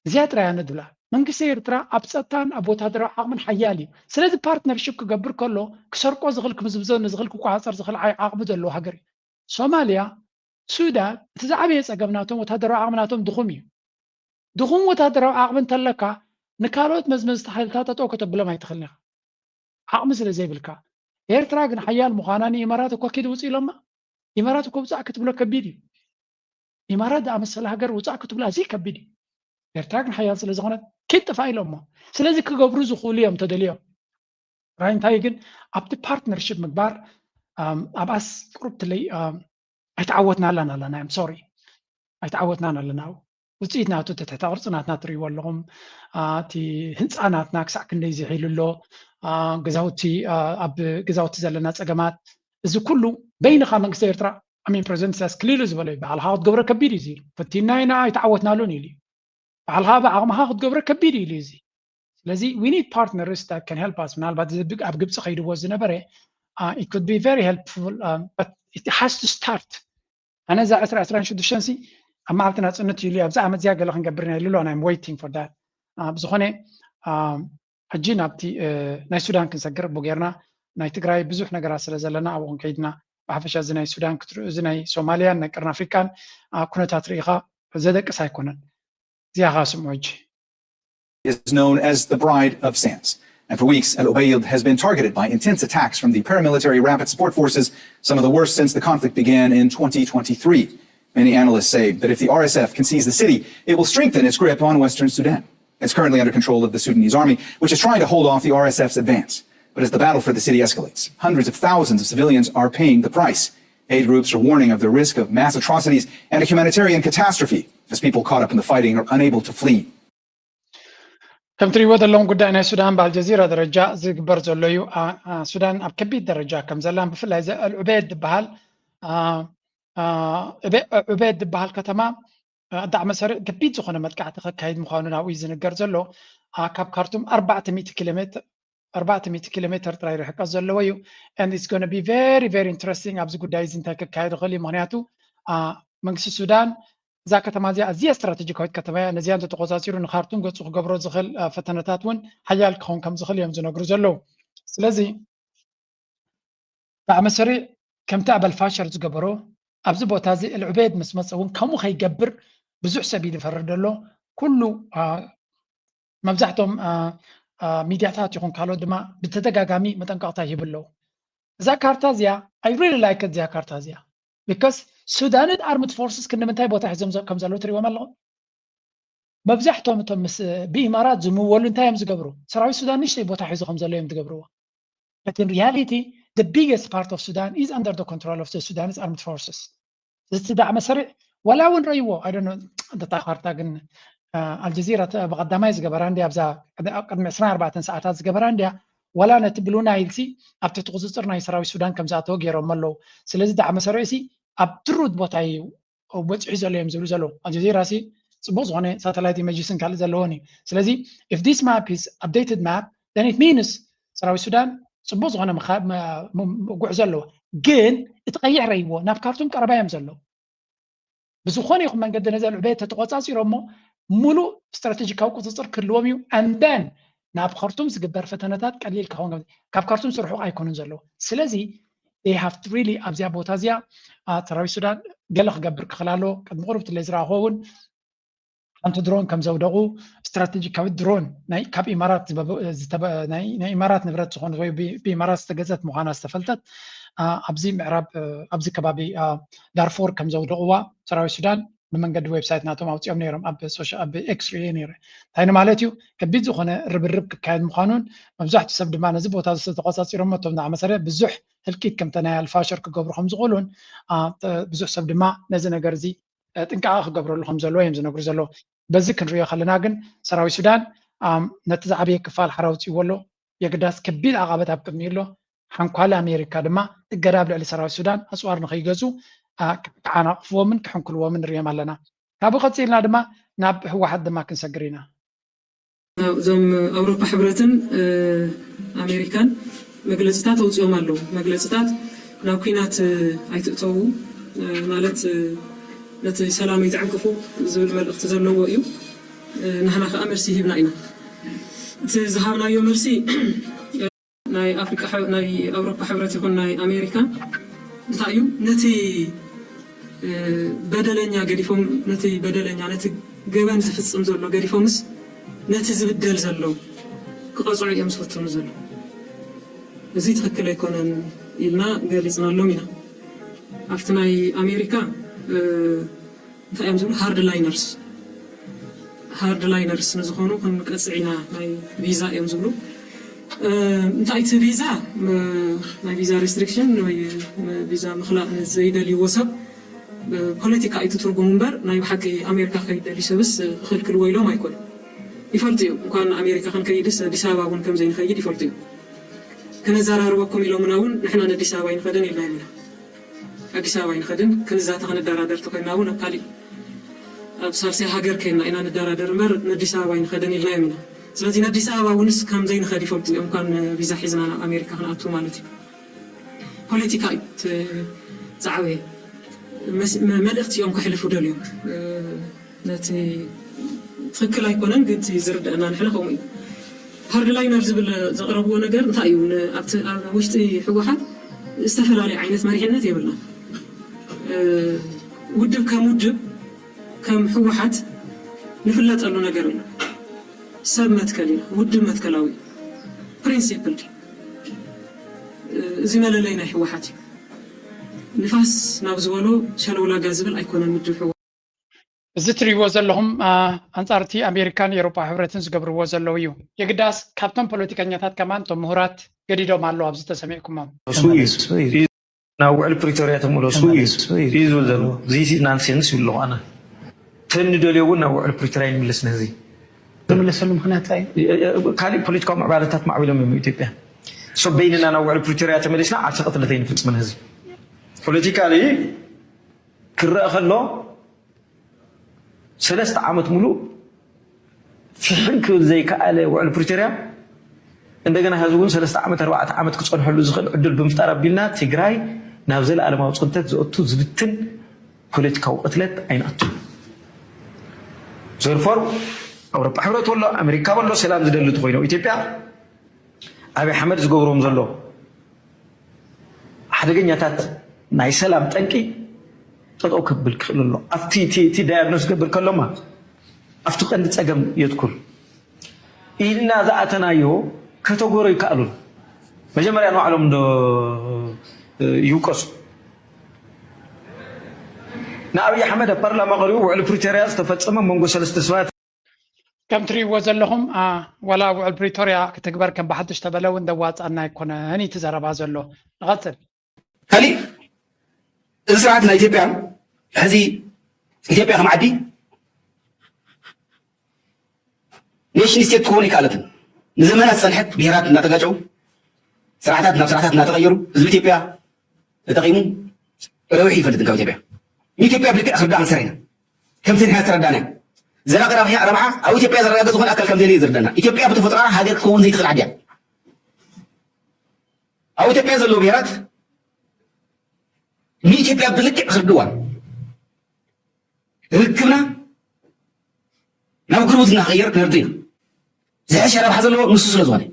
እዚኣ ጥራይ ኣነ ድብላ። መንግስቲ ኤርትራ ኣብ ጸጥታን ኣብ ወታደራዊ ዓቕምን ሓያል እዩ። ስለዚ ፓርትነርሽፕ ክገብር ከሎ ክሰርቆ ዝኽእል ክምዝምዞ ንዝኽእል ክቆጻጸር ዝኽእል ዓቕሚ ዘለዎ ሃገር እዩ። ሶማልያ፣ ሱዳን እቲ ዝዓበየ ጸገም ናቶም ወታደራዊ ዓቕሚ ናቶም ድኹም እዩ። ድኹም ወታደራዊ ዓቕሚ እንተለካ ንካልኦት መዝመዝቲ ሓይልታት ጠጠው ከተብሎም ኣይትኽእልን ኢኻ። ዓቕሚ ስለ ዘይብልካ ኤርትራ ግን ሓያል ምዃና ንኢማራት እኮ ኪድ ውፅእ ኢሎማ። ኢማራት እኮ ውፃእ ክትብሎ ከቢድ እዩ። ኢማራት ዝኣመሰለ ሃገር ውፃእ ክትብሎ ኣዝዩ ከቢድ እዩ። ኤርትራ ግን ሓያል ስለ ዝኾነት ኪድ ጥፋእ ኢሎሞ። ስለዚ ክገብሩ ዝኽእሉ እዮም ተደልዮም። ራይ እንታይ ግን ኣብቲ ፓርትነርሽፕ ምግባር ኣብኣስ ቁሩብ ትለይ ኣይተዓወትናላን ኣለና። ም ሶሪ ኣይተዓወትናን ኣለና። ውፅኢት ናቱ እቲ ትሕተ ቅርፂ ናትና ትርእይዎ ኣለኹም። እቲ ህንፃ ናትና ክሳዕ ክንደይ ዝሒሉ ኣሎ። ገዛውቲ ኣብ ገዛውቲ ዘለና ፀገማት፣ እዚ ኩሉ በይንኻ መንግስቲ ኤርትራ ኣሚን ፕሬዚደንት ኢሳያስ ክሊሉ ዝበሎ እዩ። ባዕልኻ ክትገብሮ ከቢድ እዩ ኢሉ። ፈቲና ኢና ኣይተዓወትናሉን ኢሉ እዩ። ባዕልኻ ብዓቕምኻ ክትገብሮ ከቢድ እዩ ኢሉ እዚ። ስለዚ we need partners that can help us። ምናልባት ኣብ ግብፂ ከይድዎ ዝነበረ it could be very helpful, but it has to start። ኣነ እዛ ዕስራ ዕስራን ሽዱሽተን ሲ ኣብ መዓልቲ ናፅነት ይሉ ኣብዚ ዓመት እዚኣ ገለ ክንገብር ኢና ይሉ ኣሎ። I'm waiting for that። ብዝኾነ ሕጂ ናብቲ ናይ ሱዳን ክንሰግር እቡ ጌርና ናይ ትግራይ ብዙሕ ነገራት ስለ ዘለና ኣብኡ ክንከይድና ብሓፈሻ እዚ ናይ ሱዳን ክትርኢ እዚ ናይ ሶማልያን ናይ ቀርኒ ኣፍሪቃን ኩነታት ርኢኻ ዘደቅስ ኣይኮነን። እዚኣ ከዓ ስምዑ ሕጂ። Is known as the Bride of Sands. And for weeks, El Obeid has been targeted by intense attacks from the paramilitary Rapid Support Forces, some of the worst since the conflict began in twenty twenty-three. Many analysts say that if the R S F can seize the city, it will strengthen its grip on western Sudan. It's currently under control of the Sudanese army, which is trying to hold off the R S F's advance. But as the battle for the city escalates, hundreds of thousands of civilians are paying the price. Aid groups are warning of the risk of mass atrocities and a humanitarian catastrophe as people caught up in the fighting are unable to flee. ከም ትሪእዎ ዘለኹም ጉዳይ ናይ ሱዳን ብኣልጀዚራ ደረጃ ዝግበር ዘሎ እዩ። ሱዳን ኣብ ከቢድ ደረጃ ከም ዘላን ብፍላይ እዚ ኣልዑቤድ ዝበሃል ዑቤድ ዝበሃል ከተማ ኣዳዕ መሰሪ ከቢድ ዝኾነ መጥቃዕቲ ከካይድ ምዃኑ ናብኡ እዩ ዝንገር ዘሎ። ካብ ካርቱም ኣርባዕተ ሚእቲ ኪሎ ሜትር ኣርባዕተ ሚእቲ ኪሎ ሜትር ጥራይ ርሕቀት ዘለዎ እዩ። And it's gonna be very very interesting ኣብዚ ጉዳይ እዚ እንታይ ክካየድ ይኽእል እዩ። ምክንያቱ መንግስቲ ሱዳን እዛ ከተማ እዚኣ ኣዝያ ስትራቴጂካዊት ከተማ እያ። ነዚኣ እንተተቆፃፂሩ ንካርቱም ገፁ ክገብሮ ዝኽእል ፈተነታት እውን ሓያል ክኸውን ከም ዝኽእል እዮም ዝነግሩ ዘለዉ። ስለዚ ብኣመሰሪዕ ከምቲ ኣብ ኣልፋሸር ዝገበሮ ኣብዚ ቦታ እዚ እልዑቤድ ምስ መፀ እውን ከምኡ ከይገብር ብዙሕ ሰብ እዩ ዝፈርድ ዘሎ። ኩሉ መብዛሕቶም ሚድያታት ይኹን ካልኦት ድማ ብተደጋጋሚ መጠንቀቕታ ይህቡ ኣለዉ። እዛ ካርታ እዚኣ I really like እዚኣ ካርታ እዚኣ because Sudanese armed forces ክንዲ ምንታይ ቦታ ሒዞም ከም ዘለዉ ትሪእዎም ኣለኹም። መብዛሕቶም እቶም ምስ ብኢማራት ዝምወሉ እንታይ እዮም ዝገብሩ? ሰራዊት ሱዳን ንእሽተይ ቦታ ሒዙ ከም ዘሎ እዮም ዝገብርዎ። But in reality, the biggest part of Sudan is under the control of the Sudanese armed forces. እዚ ዳዕመ ሰሪዕ ዋላ እውን ረይዎ ኣይደኖ እንተታ ካርታ ግን ኣልጀዚራ ብቀዳማይ ዝገበራ እንዲያ ኣብዛ ቅድሚ ዕስራን ኣርባዕተን ሰዓታት ዝገበራ እንዲያ ዋላ ነቲ ብሉ ናይል ሲ ኣብ ትሕቲ ቁፅፅር ናይ ሰራዊት ሱዳን ከም ዝኣተወ ገይሮም ኣለዉ። ስለዚ ዳዕመ ሰሪዕ ሲ ኣብ ትሩት ቦታ እዩ በፂሑ ዘሎ እዮም ዝብሉ ዘለዉ። ኣልጀዚራ ሲ ፅቡቅ ዝኾነ ሳተላይት ኢመጅስን ካልእ ዘለዎን እዩ። ስለዚ if this map is updated map, then it means ሰራዊት ሱዳን ፅቡቅ ዝኾነ ጉዕዞ ኣለዎ። ግን እቲ ቀይሕ ረይዎ ናብ ካርቱም ቀረባ እዮም ዘለዉ። ብዝኾነ ይኹን መንገዲ ነዚ ዕቤት ተተቆፃፂሮሞ ሙሉእ ስትራቴጂካዊ ቁፅፅር ክህልዎም እዩ። And then ናብ ከርቱም ዝግበር ፈተነታት ቀሊል ክኸውን፣ ካብ ካርቱም ርሑቕ ኣይኮኑን ዘለዉ። ስለዚ they have to really ኣብዚኣ ቦታ እዚኣ ሰራዊት ሱዳን ገለ ክገብር ክኽእል ኣለዎ። ቅድሚ ቁሩብ ትለይ ዝረኣኽዎ እውን ሓንቲ ድሮን ከም ዘውደቑ፣ ስትራቴጂካዊት ድሮን ካብ ኢማራት ናይ ኢማራት ንብረት ዝኾነት ወይ ብኢማራት ዝተገዘት ምዃና ዝተፈልጠት ኣብዚ ምዕራብ ኣብዚ ከባቢ ዳርፎር ከም ዘውደቕዋ ሰራዊት ሱዳን ብመንገዲ ዌብሳይት ናቶም ኣውፂኦም ነይሮም። ኣብ ኤክስ ርእየ ነይረ። እንታይ ንማለት እዩ? ከቢድ ዝኾነ ርብርብ ክካየድ ምዃኑን መብዛሕትኡ ሰብ ድማ ነዚ ቦታ ዝተቆፃፂሮሞ እቶም ዝኣመሰለ ብዙሕ ህልቂት ከምተ ናይ ኣልፋሸር ክገብሩ ከም ዝኽእሉን ብዙሕ ሰብ ድማ ነዚ ነገር እዚ ጥንቃቐ ክገብረሉ ከም ዘለዎ እዮም ዝነግሩ ዘለዉ። በዚ ክንሪኦ ከለና ግን ሰራዊት ሱዳን ነቲ ዝዓበየ ክፋል ሓራ ኣውፂእዎ ኣሎ። የግዳስ ከቢድ ዓቐበት ኣብ ቅድሚኡ ኣሎ። ሓንኳሊ ኣሜሪካ ድማ እገዳ ኣብ ልዕሊ ሰራዊት ሱዳን ኣፅዋር ንኸይገዙ ክዓናቕፍዎምን ክሕንኩልዎምን ንሪኦም ኣለና። ካብኡ ቀፂልና ድማ ናብ ህወሓት ድማ ክንሰግር ኢና። እዞም ኣውሮፓ ሕብረትን ኣሜሪካን መግለፅታት ኣውፂኦም ኣለዉ። መግለፅታት ናብ ኲናት ኣይትእተዉ ማለት ነቲ ሰላም ኣይትዕንቅፉ ዝብል መልእኽቲ ዘለዎ እዩ። ንሕና ከዓ መልሲ ሂብና ኢና። እቲ ዝሃብናዮ መልሲ ናይ ኣፍሪቃ ናይ ኣውሮፓ ሕብረት ይኹን ናይ ኣሜሪካ እንታይ እዩ ነቲ በደለኛ ገዲፎም ነቲ በደለኛ ነቲ ገበን ዝፍፅም ዘሎ ገዲፎምስ ነቲ ዝብደል ዘሎ ክቐፅዑ እዮም ዝፍትኑ ዘሎ። እዚ ትኽክል ኣይኮነን ኢልና ገሊፅናሎም ኢና። ኣብቲ ናይ ኣሜሪካ እንታይ እዮም ዝብሉ ሃርድ ላይነርስ ሃርድ ላይነርስ ንዝኾኑ ክንቀፅዕ ኢና ናይ ቪዛ እዮም ዝብሉ። እንታይ እቲ ቪዛ ናይ ቪዛ ሬስትሪክሽን ወይ ቪዛ ምክላእ ንዘይደልይዎ ሰብ ፖለቲካ እዩ ትርጉሙ እምበር ናይ ብሓቂ ኣሜሪካ ከይደሊ ሰብስ ክኽልክልዎ ኢሎም ኣይኮኑ። ይፈልጡ እዮም እንኳን ኣሜሪካ ክንከይድስ ኣዲስ ኣበባ እውን ከምዘይንኸይድ ይፈልጡ እዮም። ክነዘራርበኩም ኢሎምና እውን ንሕና ንኣዲስ ኣበባ ኣይንኸደን ኢልና ኢና። ኣዲስ ኣበባ ኣይንኸድን ክንዛተ ክንደራደር ተኮይና እውን ኣብ ካሊእ ኣብ ሳልሳይ ሃገር ከይና ኢና ንደራደር እምበር ንኣዲስ ኣበባ ኣይንኸድን ኢልና እዮም ኢና። ስለዚ ንኣዲስ ኣበባ እውንስ ከም ዘይንኸድ ይፈልጡ እዮም። እንኳን ቪዛ ሒዝና ናብ ኣሜሪካ ክንኣቱ ማለት እዩ። ፖለቲካ እዩ ዝዓበየ መልእክቲ እዮም ከሕልፉ ደልዮም። ነቲ ትክክል ኣይኮነን ግን ዝርደአና ንሕና ከምኡ እዩ። ሃርድ ላይነር ዝብል ዘቕረብዎ ነገር እንታይ እዩ? ኣብ ውሽጢ ህወሓት ዝተፈላለዩ ዓይነት መሪሕነት የብልና። ውድብ ከም ውድብ ከም ህወሓት ንፍለጠሉ ነገር ኣሎ። ሰብ መትከል ኢና፣ ውድብ መትከላዊ ፕሪንሲፕል እዚ መለለይ ናይ ህወሓት እዩ። ንፋስ ናብ ዝበሎ ሸለውላጋ ዝብል ኣይኮነን ውድብ ህወሓት። እዚ ትሪእዎ ዘለኹም ኣንጻር እቲ ኣሜሪካን ኤሮፓ ሕብረትን ዝገብርዎ ዘለዉ እዩ። የግዳስ ካብቶም ፖለቲከኛታት ከማን እቶም ምሁራት ገዲዶም ኣለዉ ኣብዚ ተሰሚዕኩሞም። ናብ ውዕል ፕሪቶርያ ተመለሱ እዩ ዝብል ዘሎ። እዚ ናንሴንስ ይብሎ ኣነ ተንደልዮ እውን ናብ ውዕል ፕሪቶርያ ይምለስ ነዚ ዝምለሰሉ ምክንያት እንታይ እዩ? ካልእ ፖለቲካዊ ምዕባለታት ማዕቢሎም እዮም ኢትዮጵያ። ሶ በይንና ናብ ውዕል ፕሪቶርያ ተመሊስና ዓርሰ ቅትለት ኣይንፍጽምን ህዝቢ ፖለቲካሊ ክረአ ከሎ ሰለስተ ዓመት ሙሉእ ፍሕም ክብል ዘይከኣለ ውዕል ፕሪቶርያ እንደገና ህዝቢ እውን ሰለስተ ዓመት ኣርባዕተ ዓመት ክፀንሐሉ ዝኽእል ዕድል ብምፍጣር ኣቢልና ትግራይ ናብ ዘለኣለማዊ ፅንተት ዘእቱ ዝብትን ፖለቲካዊ ቅትለት ኣይንኣቱ ዘርፎር ኣውሮፓ ሕብረት ወሎ ኣሜሪካ ወሎ ሰላም ዝደሊ ተኮይኖ ኢትዮጵያ ኣብይ ኣሕመድ ዝገብሮም ዘሎ ሓደገኛታት ናይ ሰላም ጠንቂ ጠጠው ክብል ክኽእል ኣሎ ኣብቲ እቲ ዳያግኖስ ገብር ከሎማ ኣብቲ ቀንዲ ፀገም የትኩር ኢልና ዝኣተናዮ ከተጎሮ ይከኣሉን መጀመርያ ንባዕሎም ዶ ይውቀሱ ንኣብይ ኣሕመድ ኣብ ፓርላማ ቀሪቡ ውዕሊ ፕሪቶርያ ዝተፈፀመ መንጎ ሰለስተ ሰባት ከም ትሪእዎ ዘለኹም ዋላ ውዕል ፕሪቶርያ ክትግበር ከም ብሓድሽ ተበለ እውን ደዋፃና ኣይኮነን እቲ ዘረባ ዘሎ። ንቐፅል። ካሊእ እዚ ስርዓት ናይ ኢትዮጵያ ሕዚ ኢትዮጵያ ከም ዓዲ ኔሽን ስቴት ክኸውን ይከኣለትን ንዘመናት ዝፀንሐት ብሄራት እናተጋጨው ስርዓታት ናብ ስርዓታት እናተቐየሩ ህዝቢ ኢትዮጵያ ተጠቒሙ ረብሒ ይፈልጥን ካብ ኢትዮጵያ ንኢትዮጵያ ብልክዕ ክርዳእ ክንሰር ኢና ከምቲ ንሕና ዝተረዳናዮ ዘላቂ ረብሓ ረብሓ ኣብ ኢትዮጵያ ዘረጋገጽ ዝኾነ ኣካል ከም ዘየለ ዝርዳና ኢትዮጵያ ብተፈጥሮኣ ሃገር ክትከውን ዘይትኽእል ዓዲ እያ ኣብ ኢትዮጵያ ዘለዉ ብሄራት ንኢትዮጵያ ብልክዕ ክርድዋ ርክብና ናብ ጉርብትና ክቕየር ክንርድ ኢና ዝሕሸ ረብሓ ዘለዎ ንሱ ስለ ዝኾነ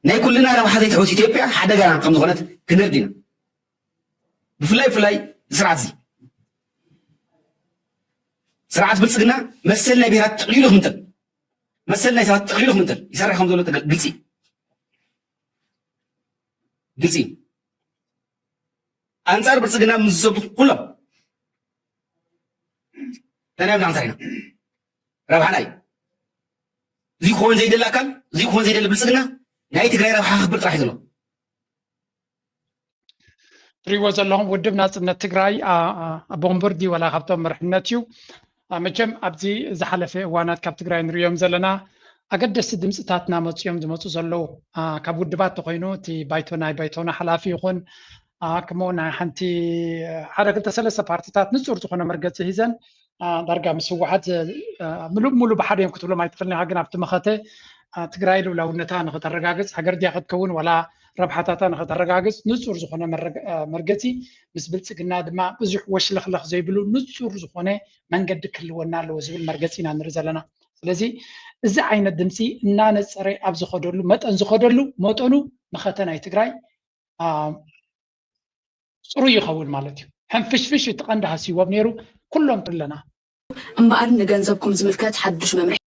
ናይ ኩልና ረብሓ ዘይትሕውስ ኢትዮጵያ ሓደጋና ከም ዝኾነት ክንርድ ኢና ብፍላይ ብፍላይ ስርዓት እዚ ስርዓት ብልፅግና መሰል ናይ ብሄራት ጥቕሊሉ ክምንጥል መሰል ናይ ሰባት ጥቕሊሉ ክምንጥል ይሰርሕ ከም ዘሎ ግልፂ ግልፂ ኣንፃር ብልፅግና ምስ ዝዘቱ ኩሎም ተናዮም ዳንሳር ኢና ረብሓና እዩ እዚ ክኾን ዘይደሊ ኣካል እዚ ክኾን ዘይደሊ ብልፅግና ናይ ትግራይ ረብሓ ክብር ጥራሕ እዩ ዘሎ ትሪእዎ ዘለኹም ውድብ ናፅነት ትግራይ ኣቦ ወንበር ድዩ ዋላ ካብቶም መርሕነት እዩ መቸም ኣብዚ ዝሓለፈ እዋናት ካብ ትግራይ ንሪኦም ዘለና ኣገደስቲ ድምፅታት እናመፁ እዮም ዝመፁ ዘለዉ ካብ ውድባት ተኮይኑ እቲ ባይቶ ናይ ባይቶና ሓላፊ ይኹን ከምኡ ናይ ሓንቲ ሓደ ክልተ ሰለስተ ፓርቲታት ንፁር ዝኾነ መርገፂ ሂዘን ዳርጋ ምስ ህወሓት ምሉእ ምሉእ ብሓደ እዮም ክትብሎም ኣይትኽእልን ኢኻ ግን ኣብቲ መኸተ ትግራይ ልውላውነታ ንክተረጋግፅ ሃገር ድያ ክትከውን ወላ ረብሓታታ ንክተረጋግፅ ንፁር ዝኾነ መርገፂ ምስ ብልፅግና ድማ ብዙሕ ወሽለኽለኽ ዘይብሉ ንፁር ዝኾነ መንገዲ ክህልወና ኣለዎ ዝብል መርገፂ ኢና ንርኢ ዘለና ስለዚ እዚ ዓይነት ድምፂ እናነፀረ ኣብ ዝኸደሉ መጠን ዝኸደሉ መጠኑ መኸተ ናይ ትግራይ ፅሩይ ይኸውን ማለት እዩ ሕንፍሽፍሽ እቲ ቀንዲ ሃሲዎም ነይሩ ኩሎም ኣለና እምበኣር ንገንዘብኩም ዝምልከት ሓዱሽ መምርሒ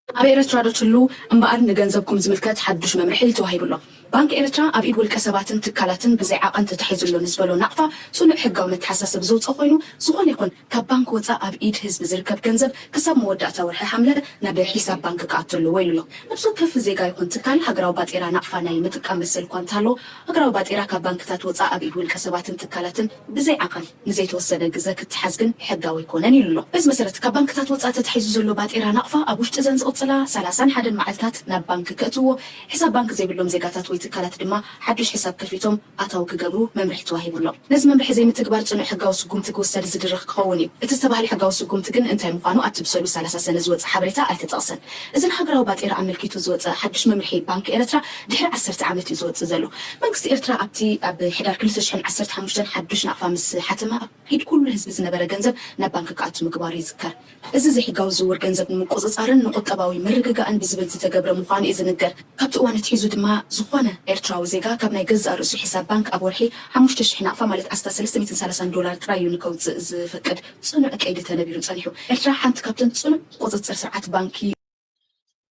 ኣብ ኤረትራ ዶ ትህሉ እምበኣር ንገንዘብኩም ዝምልከት ሓዱሽ መምርሒ ተዋሂቡ ኣሎ። ባንክ ኤረትራ ኣብ ኢድ ውልቀ ሰባትን ትካላትን ብዘይ ዓቐን ተታሒዙ ኣሎ ንዝበሎ ናቕፋ ጽኑዕ ሕጋዊ መተሓሳሰቢ ዘውጽኦ ኮይኑ፣ ዝኾነ ይኹን ካብ ባንክ ወጻእ ኣብ ኢድ ህዝቢ ዝርከብ ገንዘብ ክሳብ መወዳእታ ወርሒ ሓምለ ናብ ሒሳብ ባንክ ክኣቱ ኣለዎ ኢሉ ኣሎ። ነብሲ ወከፍ ዜጋ ይኹን ትካል ሃገራዊ ባጤራ ናቕፋ ናይ ምጥቃም መሰል እኳ እንተሃለዎ፣ ሃገራዊ ባጤራ ካብ ባንክታት ወጻእ ኣብ ኢድ ውልቀ ሰባትን ትካላትን ብዘይ ዓቐን ንዘይተወሰነ ግዘ ክትሓዝ ግን ሕጋዊ ኣይኮነን ኢሉ ኣሎ። በዚ መሰረት ካብ ባንክታት ወፃኢ ተታሒዙ ዘሎ ባጤራ ናቕፋ ኣብ ውሽጢ እዘን ዝቕፅላ ሰላሳን ሓደን መዓልታት ናብ ባንክ ከእትውዎ፣ ሕሳብ ባንክ ዘይብሎም ዜጋታት ወይ ትካላት ድማ ሓዱሽ ሕሳብ ከፊቶም ኣታዊ ክገብሩ መምርሒ ተዋሂቡ ኣሎ። ነዚ መምርሒ ዘይምትግባር ፅኑዕ ሕጋዊ ስጉምቲ ክውሰድ ዝድርኽ ክኸውን እዩ። እቲ ዝተባህለ ሕጋዊ ስጉምቲ ግን እንታይ ምዃኑ ኣብቲ ብሰሉ ሰላሳ ሰነ ዝወፅእ ሓበሬታ ኣይተጠቕሰን። እዚ ንሃገራዊ ባጤራ ኣመልኪቱ ዝወፀ ሓዱሽ መምርሒ ባንክ ኤርትራ ድሕሪ ዓሰርተ ዓመት እዩ ዝወፅእ ዘሎ። መንግስቲ ኤርትራ ኣብቲ ኣብ ሕዳር ክልተ ሽሕን ዓሰርተ ሓሙሽተን ሓዱሽ ናቕፋ ምስ ሓተመ ኣብ ኢድ ኩሉ ህዝቢ ዝነበረ ገንዘብ ናብ ባንክ ክኣቱ ምግባሩ ይዝከር። እዚ ዘይሕጋዊ ዝውውር ገንዘብ ንምቁፅፃርን ንቁጠባዊ ምርግጋእን ብዝብል ዝተገብረ ምዃኑ እዩ ዝንገር። ካብቲ እዋን ኣትሒዙ ድማ ዝኾነ ኤርትራዊ ዜጋ ካብ ናይ ገዛእ ርእሱ ሒሳብ ባንክ ኣብ ወርሒ ሓሙሽተ ሽሕ ናቕፋ ማለት ኣስታት ሰለስተ ሚእትን ሰላሳን ዶላር ጥራይ እዩ ንከውፅእ ዝፈቅድ ፅኑዕ ቀይዲ ተነቢሩ ፀኒሑ። ኤርትራ ሓንቲ ካብተን ፅኑዕ ቁፅፅር ስርዓት ባንኪ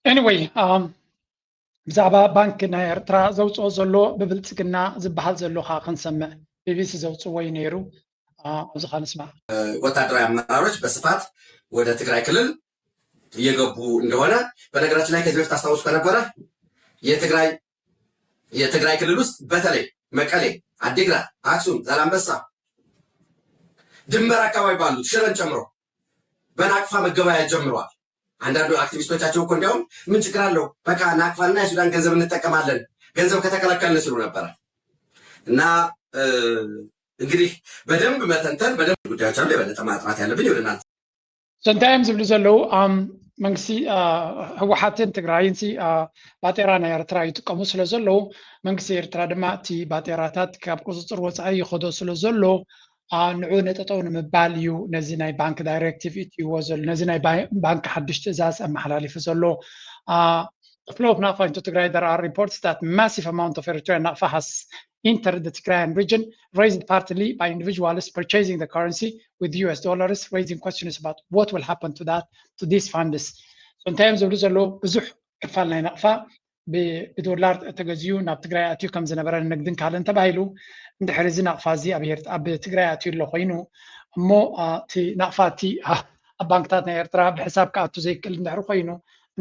Anyway ብዛዕባ ባንክ ናይ ኤርትራ ዘውፅኦ ዘሎ ብብልፅግና ዝበሃል ዘሎ ከዓ ክንሰምዕ ቢቢሲ ዘውፅዎ እዩ ነይሩ ኣብዚ ከዓ ንስማዕ ወታደራዊ አመራሮች በስፋት ወደ ትግራይ ክልል እየገቡ እንደሆነ በነገራችን ላይ ከዚህ በፊት አስታውሱ ከነበረ የትግራይ የትግራይ ክልል ውስጥ በተለይ መቀሌ፣ አዲግራት፣ አክሱም፣ ዛላንበሳ ድንበር አካባቢ ባሉት ሽረን ጨምሮ በናቅፋ መገበያየት ጀምረዋል። አንዳንዱ አክቲቪስቶቻቸው እኮ እንዲያውም ምን ችግር አለው በቃ ናቅፋና የሱዳን ገንዘብ እንጠቀማለን ገንዘብ ከተከለከልን ሲሉ ነበረ። እና እንግዲህ በደንብ መተንተን በደንብ ጉዳዮች አሉ የበለጠ ማጥናት ያለብን ይሆናል። እንታይ እዮም ዝብሉ ዘለዉ መንግስቲ ህወሓትን ትግራይን ባጤራ ናይ ኤርትራ ይጥቀሙ ስለ ዘለዉ መንግስቲ ኤርትራ ድማ እቲ ባጤራታት ካብ ቁፅፅር ወፃኢ ይኸዶ ስለ ዘሎ ንዑ ነጠጠው ንምባል እዩ ነዚ ናይ ባንክ ዳይሬክቲቭ እትይዎ ዘሎ ነዚ ናይ ባንክ ሓድሽ ትእዛዝ ኣመሓላሊፉ ዘሎ The flow of Nakfa into Tigray, there are reports that massive amount of Eritrean Nakfa has entered the Tigrayan region, raised partly by individuals purchasing the currency with U S dollars, raising questions about what will happen to that, to these funds. So እንታይ እዮም ዝብሉ ዘለዉ ብዙሕ ክፋል ናይ ናቕፋ ብዶላር ተገዚኡ ናብ ትግራይ ኣትዩ ከም ዝነበረ ንግድን ካልእን ተባሂሉ እንድሕር እዚ ናቕፋ እዚ ኣብ ትግራይ ኣትዩ ኣሎ ኮይኑ እሞ እቲ ናቕፋ እቲ ኣብ ባንክታት ናይ ኤርትራ ብሕሳብ ክኣቱ ዘይክእል እንድሕር ኮይኑ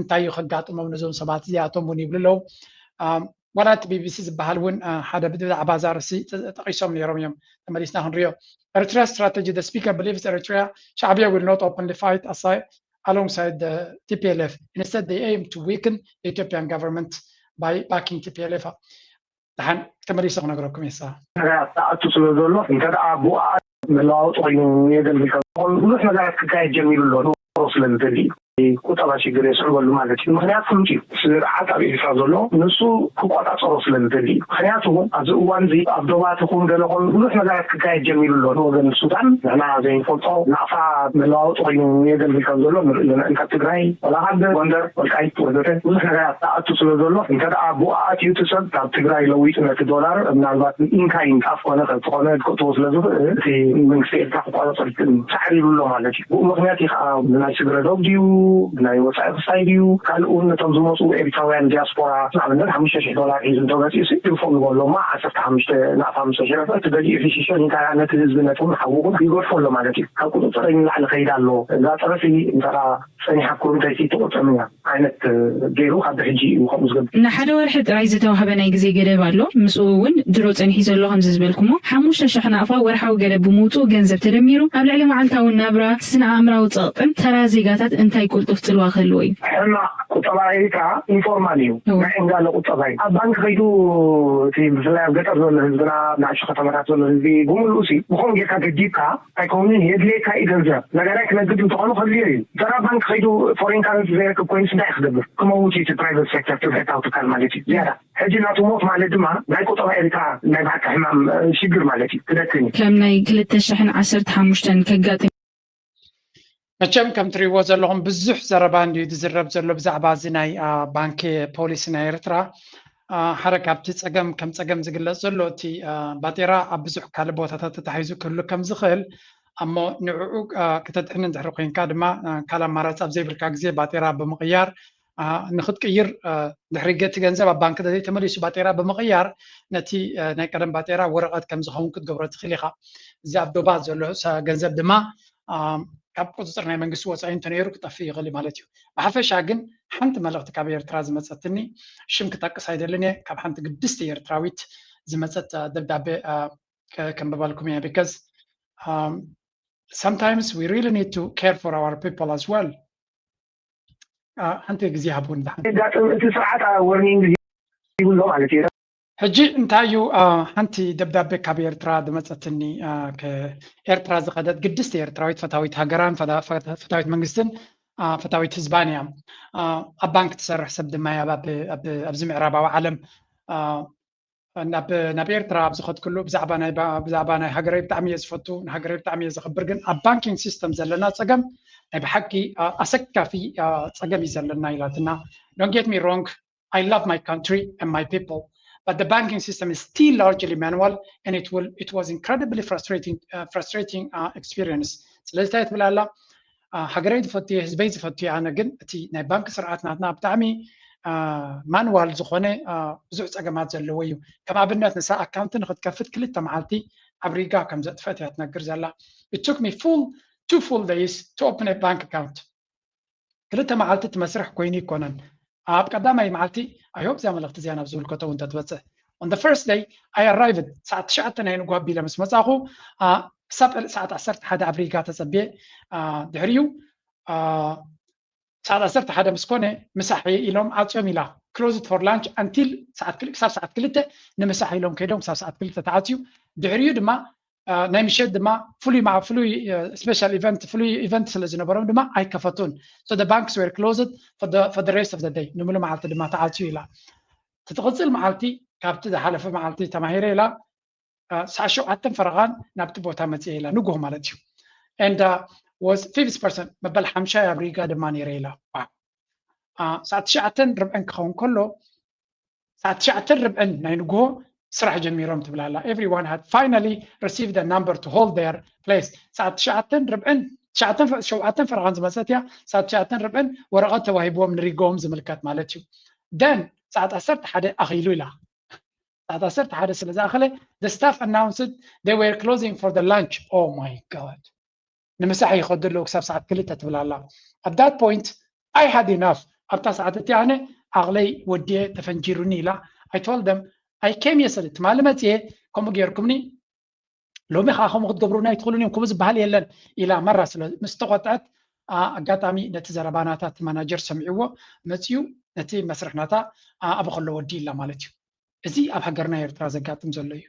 እንታይ እዩ ከጋጥሞም ነዞም ሰባት እዚኣቶም እውን ይብሉ ኣለዉ። ዋላ እቲ ቢቢሲ ዝበሃል እውን ሓደ ብዛዕባ እዛ ርእሲ ጠቂሶም ነይሮም እዮም። ተመሊስና ክንሪኦ። Eritrea strategy, the speaker believes Eritrea Sha'biya will not openly fight aside alongside the T P L F. Instead, they aim to weaken the Ethiopian government by backing T P L F. ደሓን ተመሊሰ ክነግረኩም እየ። ተኣቱ ስለ ዘሎ እንተ ደኣ ብኣት መለዋወጢ ኮይኑ የገልግል ብዙሕ ነገራት ክካየድ ጀሚሩ ኣሎ። ስለ ዝደሊ እዩ ቁጠባ ሽግር የስዕበሉ ማለት እዩ። ምክንያት ፍሉጥ እዩ። ስርዓት ኣብ ኤርትራ ዘሎ ንሱ ክቆጻጸሮ ስለ ዝደሊ እዩ። ምክንያቱ ኣብዚ እዋን እዚ ኣብ ዶባት ይኹን ገለ ኮይኑ ብዙሕ ነገራት ክካየድ ጀሚሩ ኣሎ። ንወገን ሱዳን ንሕና ዘይንፈልጦ ናቕፋ መለዋወጢ ኮይኑ የገልግል ከም ዘሎ ንርኢ ኣለና። ካብ ትግራይ ወላ ካብ ጎንደር፣ ወልቃይት ወዘተ ብዙሕ ነገራት ተኣቱ ስለ ዘሎ እንተ ደኣ ብኡ ኣትዩ እቲ ሰብ ካብ ትግራይ ለዊጡ ነቲ ዶላር ምናልባት ኢንካይን ጣፍ ኮነ ከብቲ ኮነ ክእትዎ ስለ ዝኽእል እቲ መንግስቲ ኤርትራ ክቆጻጸር ይክእል እዩ። ሳዕሪ ይብሎ ማለት እዩ። ብኡ ምክንያት እዩ ከዓ ብናይ ስግረ ዶብ ድዩ ብናይ ወፃኢ ክሳይ ድዩ ካልእ እውን ነቶም ዝመፁ ኤርትራውያን ዲያስፖራ ንኣብነት ሓሙሽተ ሽሕ ዶላር ሒዙ እንተመፂኡ ሲ ይድፎ ንበሎ እማ ዓሰርተ ሓሙሽተ ናብ ሓሙሽተ ሽሕ እቲ ገሊኡ ሒሽሾ ኒካያ ነቲ ህዝቢ ነቲ እውን ሓዊ እውን ይገድፎ ኣሎ ማለት እዩ። ካብ ቁፅፅረይ ንላዕሊ ከይዳ ኣሎ እዛ ፀረፊ እንተራ ፀኒሓ ኩርምተይቲ ትቁርፀም እያ ዓይነት ገይሩ ካብ ብሕጂ እዩ ከምኡ ዝገብር። ንሓደ ወርሒ ጥራይ ዝተዋህበ ናይ ግዜ ገደብ ኣሎ። ምስኡ እውን ድሮ ጸኒሑ ዘሎ ከምዚ ዝበልኩሞ ሓሙሽተ ሽሕ ናቕፋ ወርሓዊ ገደብ ብምውጽኡ ገንዘብ ተደሚሩ ኣብ ልዕሊ መዓልታዊ ናብራ ስነ ኣእምራዊ ጸቕጥን ተራ ዜጋታት እንታይ ቅልጡፍ ጽልዋ ክህልዎ እዩ? ሕማቕ ቁጠባ ኤሪትራ ኢንፎርማል እዩ። ናይ ዕንጋለ ቁጠባ እዩ። ኣብ ባንክ ከይዱ እቲ ብፍላይ ኣብ ገጠር ዘሎ ህዝብና ኣብ ንኣሽቱ ከተማታት ዘሎ ህዝቢ ብምሉኡ ሲ ብኸም ጌርካ ገዲብካ ኣይከውንን የድልየካ እዩ ገንዘብ። ነጋዳይ ክነግድ እንተኾኑ ከድልዮ እዩ። ተራ ባንክ ከይዱ ፎሬን ካረንሲ ዘይረክብ ኮይኑስ እንታይ ክገብር? ክመውት እዩ እቲ ፕራይቨት ሴክተር እቲ ብሕታዊ ትካል ማለት እዩ። ዝያዳ ሕጂ ናቱ ሞት ማለት ድማ ናይ ቁጠባ ኤሪትራ ናይ ብሓቂ ሕማም ሽግር ማለት እዩ። ክደክን እዩ። ከም ናይ ክልተ ሽሕን ዓሰርተ ሓሙሽተን ከጋጥም መቸም ከም ትሪእዎ ዘለኹም ብዙሕ ዘረባ እንድዩ ዝዝረብ ዘሎ ብዛዕባ እዚ ናይ ባንኪ ፖሊሲ ናይ ኤርትራ። ሓደ ካብቲ ጸገም ከም ጸገም ዝግለጽ ዘሎ እቲ ባጤራ ኣብ ብዙሕ ካልእ ቦታታት ተታሒዙ ክህሉ ከም ዝኽእል እሞ ንዕኡ ክተድሕን እንድሕሪ ኮይንካ ድማ ካልእ ኣማራጺ ኣብ ዘይብልካ ግዜ ባጤራ ብምቕያር ንክትቅይር ድሕሪ ገቲ ገንዘብ ኣብ ባንክ ዘይተመሊሱ ባጤራ ብምቕያር ነቲ ናይ ቀደም ባጤራ ወረቐት ከም ዝኸውን ክትገብሮ ትኽእል ኢኻ። እዚ ኣብ ዶባት ዘሎ ገንዘብ ድማ ካብ ቁፅፅር ናይ መንግስቲ ወፃኢ እንተነይሩ ክጠፍእ ይኽእል ማለት እዩ። ብሓፈሻ ግን ሓንቲ መልእኽቲ ካብ ኤርትራ ዝመፀትኒ ሽም ክጠቅስ ኣይደልን እየ። ካብ ሓንቲ ግድስቲ ኤርትራዊት ዝመፀት ደብዳቤ ከንብበልኩም እየ። Because sometimes we really need to care for our people as well። ሓንቲ ግዜ ሃቡን። እቲ ስርዓት ወርኒንግ ይብሎ ማለት እዩ። ሕጂ እንታይ እዩ ሓንቲ ደብዳቤ ካብ ኤርትራ ዝመፀትኒ ኤርትራ ዝኸደት ግድስቲ ኤርትራዊት ፈታዊት ሃገራን ፈታዊት መንግስትን ፈታዊት ህዝባን እያ። ኣብ ባንክ ትሰርሕ ሰብ ድማ እያ ኣብዚ ምዕራባዊ ዓለም ናብ ኤርትራ ኣብ ዝኸድክሉ ብዛዕባ ናይ ሃገረይ ብጣዕሚ እየ ዝፈቱ፣ ንሃገረይ ብጣዕሚ እየ ዘኽብር፣ ግን ኣብ ባንኪንግ ሲስተም ዘለና ፀገም ናይ ብሓቂ ኣሰካፊ ፀገም እዩ ዘለና ኢላትና። Don't get me wrong, I love my country and my people, but the banking system is still largely manual and it will it was incredibly frustrating uh, frustrating uh, experience. ስለዚ እንታይ ትብል ኣላ? ሃገረይ ዝፈቱ እየ፣ ህዝበይ ዝፈቱ እየ። ኣነ ግን እቲ ናይ ባንክ ስርዓት ናትና ብጣዕሚ ማንዋል ዝኾነ ብዙሕ ፀገማት ዘለዎ እዩ። ከም ኣብነት ንሳ ኣካውንቲ ንክትከፍት ክልተ መዓልቲ ኣብ ሪጋ ከም ዘጥፈት እያ ትነግር ዘላ። It took me full two full days to open a bank account. ክልተ መዓልቲ እቲ መስርሕ ኮይኑ ኣይኮነን። ኣብ ቀዳማይ መዓልቲ I hope እዚኣ መልእኽቲ እዚኣ ናብ ዝምልከቶ እውን ተትበፅሕ። On the first day I arrived ሰዓት ትሽዓተ ናይ ንግሆ ኣቢለ ምስ መፃኹ ክሳብ ሰዓት ዓሰርተ ሓደ ኣብ ሪጋ ተፀብየ። ድሕሪኡ ሰዓት ዓሰርተ ሓደ ምስ ኮነ ምሳሕ ኢሎም ዓፅዮም ኢላ። Closed for lunch until ሰዓት ክሳብ ሰዓት ክልተ ንምሳሕ ኢሎም ከይዶም ክሳብ ሰዓት ክልተ ተዓፅዩ። ድሕሪኡ ድማ ናይ ምሸት ድማ ፍሉይ ፍሉይ special event ፍሉይ event ስለ ዝነበሮም ድማ ኣይከፈቱን። So the banks were closed for the rest of the day. ንምሉ መዓልቲ ድማ ተዓፅዩ ኢላ። ትትቕፅል መዓልቲ ካብቲ ዝሓለፈ መዓልቲ ተማሂረ ኢላ። ሰዓት ሸውዓተን ፈረቓን ናብቲ ቦታ መፅየ ኢላ ንግሆ ማለት እዩ። And was fifty percent መበል ሓምሻይ ኣብ ሪጋ ድማ ነይረ ኢላ። ሰዓት ትሽዓተን ርብዕን ክኸውን ከሎ ሰዓት ትሽዓተን ርብዕን ናይ ንግሆ ስራሕ ጀሚሮም ትብል ኣላ። Everyone had finally received a number to hold their place. ሰዓት ትሽዓተን ርብዕን ትሽዓተን ሸውዓተን ፈረቓን ዝመፀት እያ። ሰዓት ትሽዓተን ርብዕን ወረቐት ተዋሂብዎም ንሪጎም ዝምልከት ማለት እዩ። Then ሰዓት ዓሰርተ ሓደ ኣኺሉ ኢላ። ሰዓት ዓሰርተ ሓደ ስለ ዝኣኸለ the staff announced they were closing for the lunch. Oh my God. ንምሳሕ ይኸዱ ኣለዉ ክሳብ ሰዓት ክልተ ትብል ኣላ። At that point I had enough። ኣብታ ሰዓት እቲኣ ኣነ ዓቕለይ ወዲየ ተፈንጂሩኒ ኢላ። I told them I came yesterday፣ ትማሊ መፅየ ከምኡ ገይርኩምኒ፣ ሎሚ ከዓ ከምኡ ክትገብሩና ኣይትኽእሉን እዮም፣ ከምኡ ዝበሃል የለን ኢላ መራ ስለ ምስ ተቆጥዐት፣ ኣጋጣሚ ነቲ ዘረባናታት ማናጀር ሰሚዕዎ መፅዩ ነቲ መስርሕናታ ኣብ ከሎ ወዲ ኢላ ማለት እዩ። እዚ ኣብ ሃገርና ኤርትራ ዘጋጥም ዘሎ እዩ።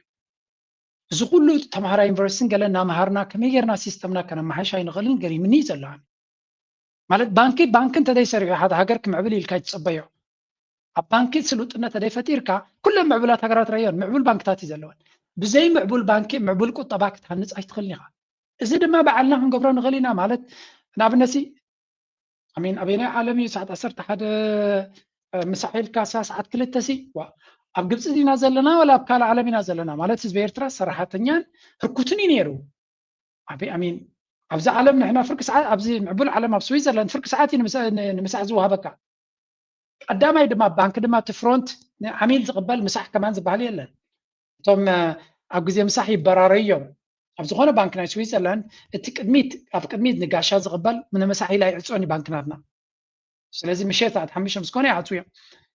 እዚ ኩሉ ተምሃራይ ዩኒቨርሲቲን ገለ እናምሃርና ከመይ ጌርና ሲስተምና ከነመሓይሽ ኣይንኽእልን ገሪምኒ እዩ ዘሎ። ማለት ባንኪ ባንኪ እንተደይሰሪሑ ሓደ ሃገር ክምዕብል ኢልካ ይትፅበዮ። ኣብ ባንኪ ስሉጥነት ተደይፈጢርካ ኩለን ምዕቡላት ሃገራት ረዮን ምዕቡል ባንክታት እዩ ዘለወን። ብዘይ ምዕቡል ባንኪ ምዕቡል ቁጠባ ክትሃንፅ ኣይትኽእልን ኢኻ። እዚ ድማ ባዕልና ክንገብሮ ንኽእል ኢና። ማለት ንኣብነት ሲ ኣሚን ኣበየናይ ዓለም እዩ ሰዓት ዓሰርተ ሓደ ምሳሕ ኢልካ ሳ ሰዓት ክልተ ሲ ዋ ኣብ ግብፂ ዲና ዘለና ወላ ኣብ ካልእ ዓለም ኢና ዘለና? ማለት ህዝቢ ኤርትራ ሰራሕተኛን ህርኩትን እዩ ነይሩ። ኣቢ ኣሚን ኣብዚ ዓለም ንሕና ፍርቂ ሰዓት ኣብዚ ምዕቡል ዓለም ኣብ ስዊዘርላንድ ፍርቂ ሰዓት እዩ ንምሳሕ ዝወሃበካ። ቀዳማይ ድማ ባንክ ድማ እቲ ፍሮንት ንዓሚል ዝቕበል ምሳሕ ከማን ዝበሃል የለን። እቶም ኣብ ግዜ ምሳሕ ይበራረዩ እዮም። ኣብ ዝኾነ ባንክ ናይ ስዊዘርላንድ እቲ ቅድሚት ኣብ ቅድሚት ንጋሻ ዝቕበል ንምሳሕ ኢላ ይዕፅኦን እዩ ባንክ ናትና። ስለዚ ምሸት ሰዓት ሓሙሽተ ምስ ኮነ ይዓፅው እዮም።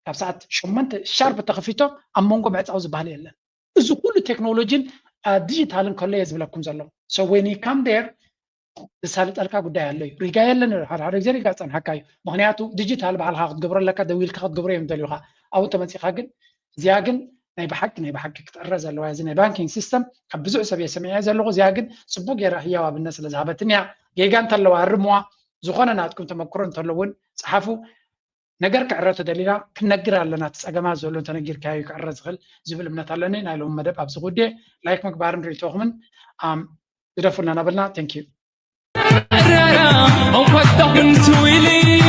ካብ ሰዓት ሸሞንተ ሻርፕ ተኸፊቶም ኣብ መንጎ ምዕፃው ዝበሃል የለን። እዚ ኩሉ ቴክኖሎጂን ዲጂታልን ከሎ እየ ዝብለኩም ዘሎ። So when you come there ዝሳልጠልካ ጉዳይ ኣሎ እዩ። ሪጋ የለን፣ ሓደ ሓደ ግዜ ሪጋ ፀንሓካ እዩ። ምክንያቱ ዲጂታል ባዕልካ ክትገብሮ ኣለካ፣ ደዊልካ ክትገብሮ እዮም ደልዩካ። ኣብኡ ተመፂኻ ግን እዚኣ ግን ናይ ብሓቂ ናይ ብሓቂ ክትዕረ ዘለዋ እዚ ናይ ባንኪንግ ሲስተም ካብ ብዙሕ ሰብ እየ ሰሚዐ ዘለኹ። እዚኣ ግን ፅቡቅ ገይራ ህያው ኣብነት ስለ ዝሃበትኒ እያ። ጌጋ እንተለዋ ኣርምዋ። ዝኾነ ናትኩም ተመክሮ እንተሎ እውን ፀሓፉ። ነገር ክዕረ ተደሊና ክንነግር ኣለና። እቲ ፀገማት ዘሎ እንተነጊርካዮ ክዕረ ዝኽእል ዝብል እምነት ኣለኒ። ናይ ሎሚ መደብ ኣብዚ ጉዴ ላይክ ምግባርን ርእይቶኹምን ግደፉልና እናበልና thank you። Rara, on patta bin suili.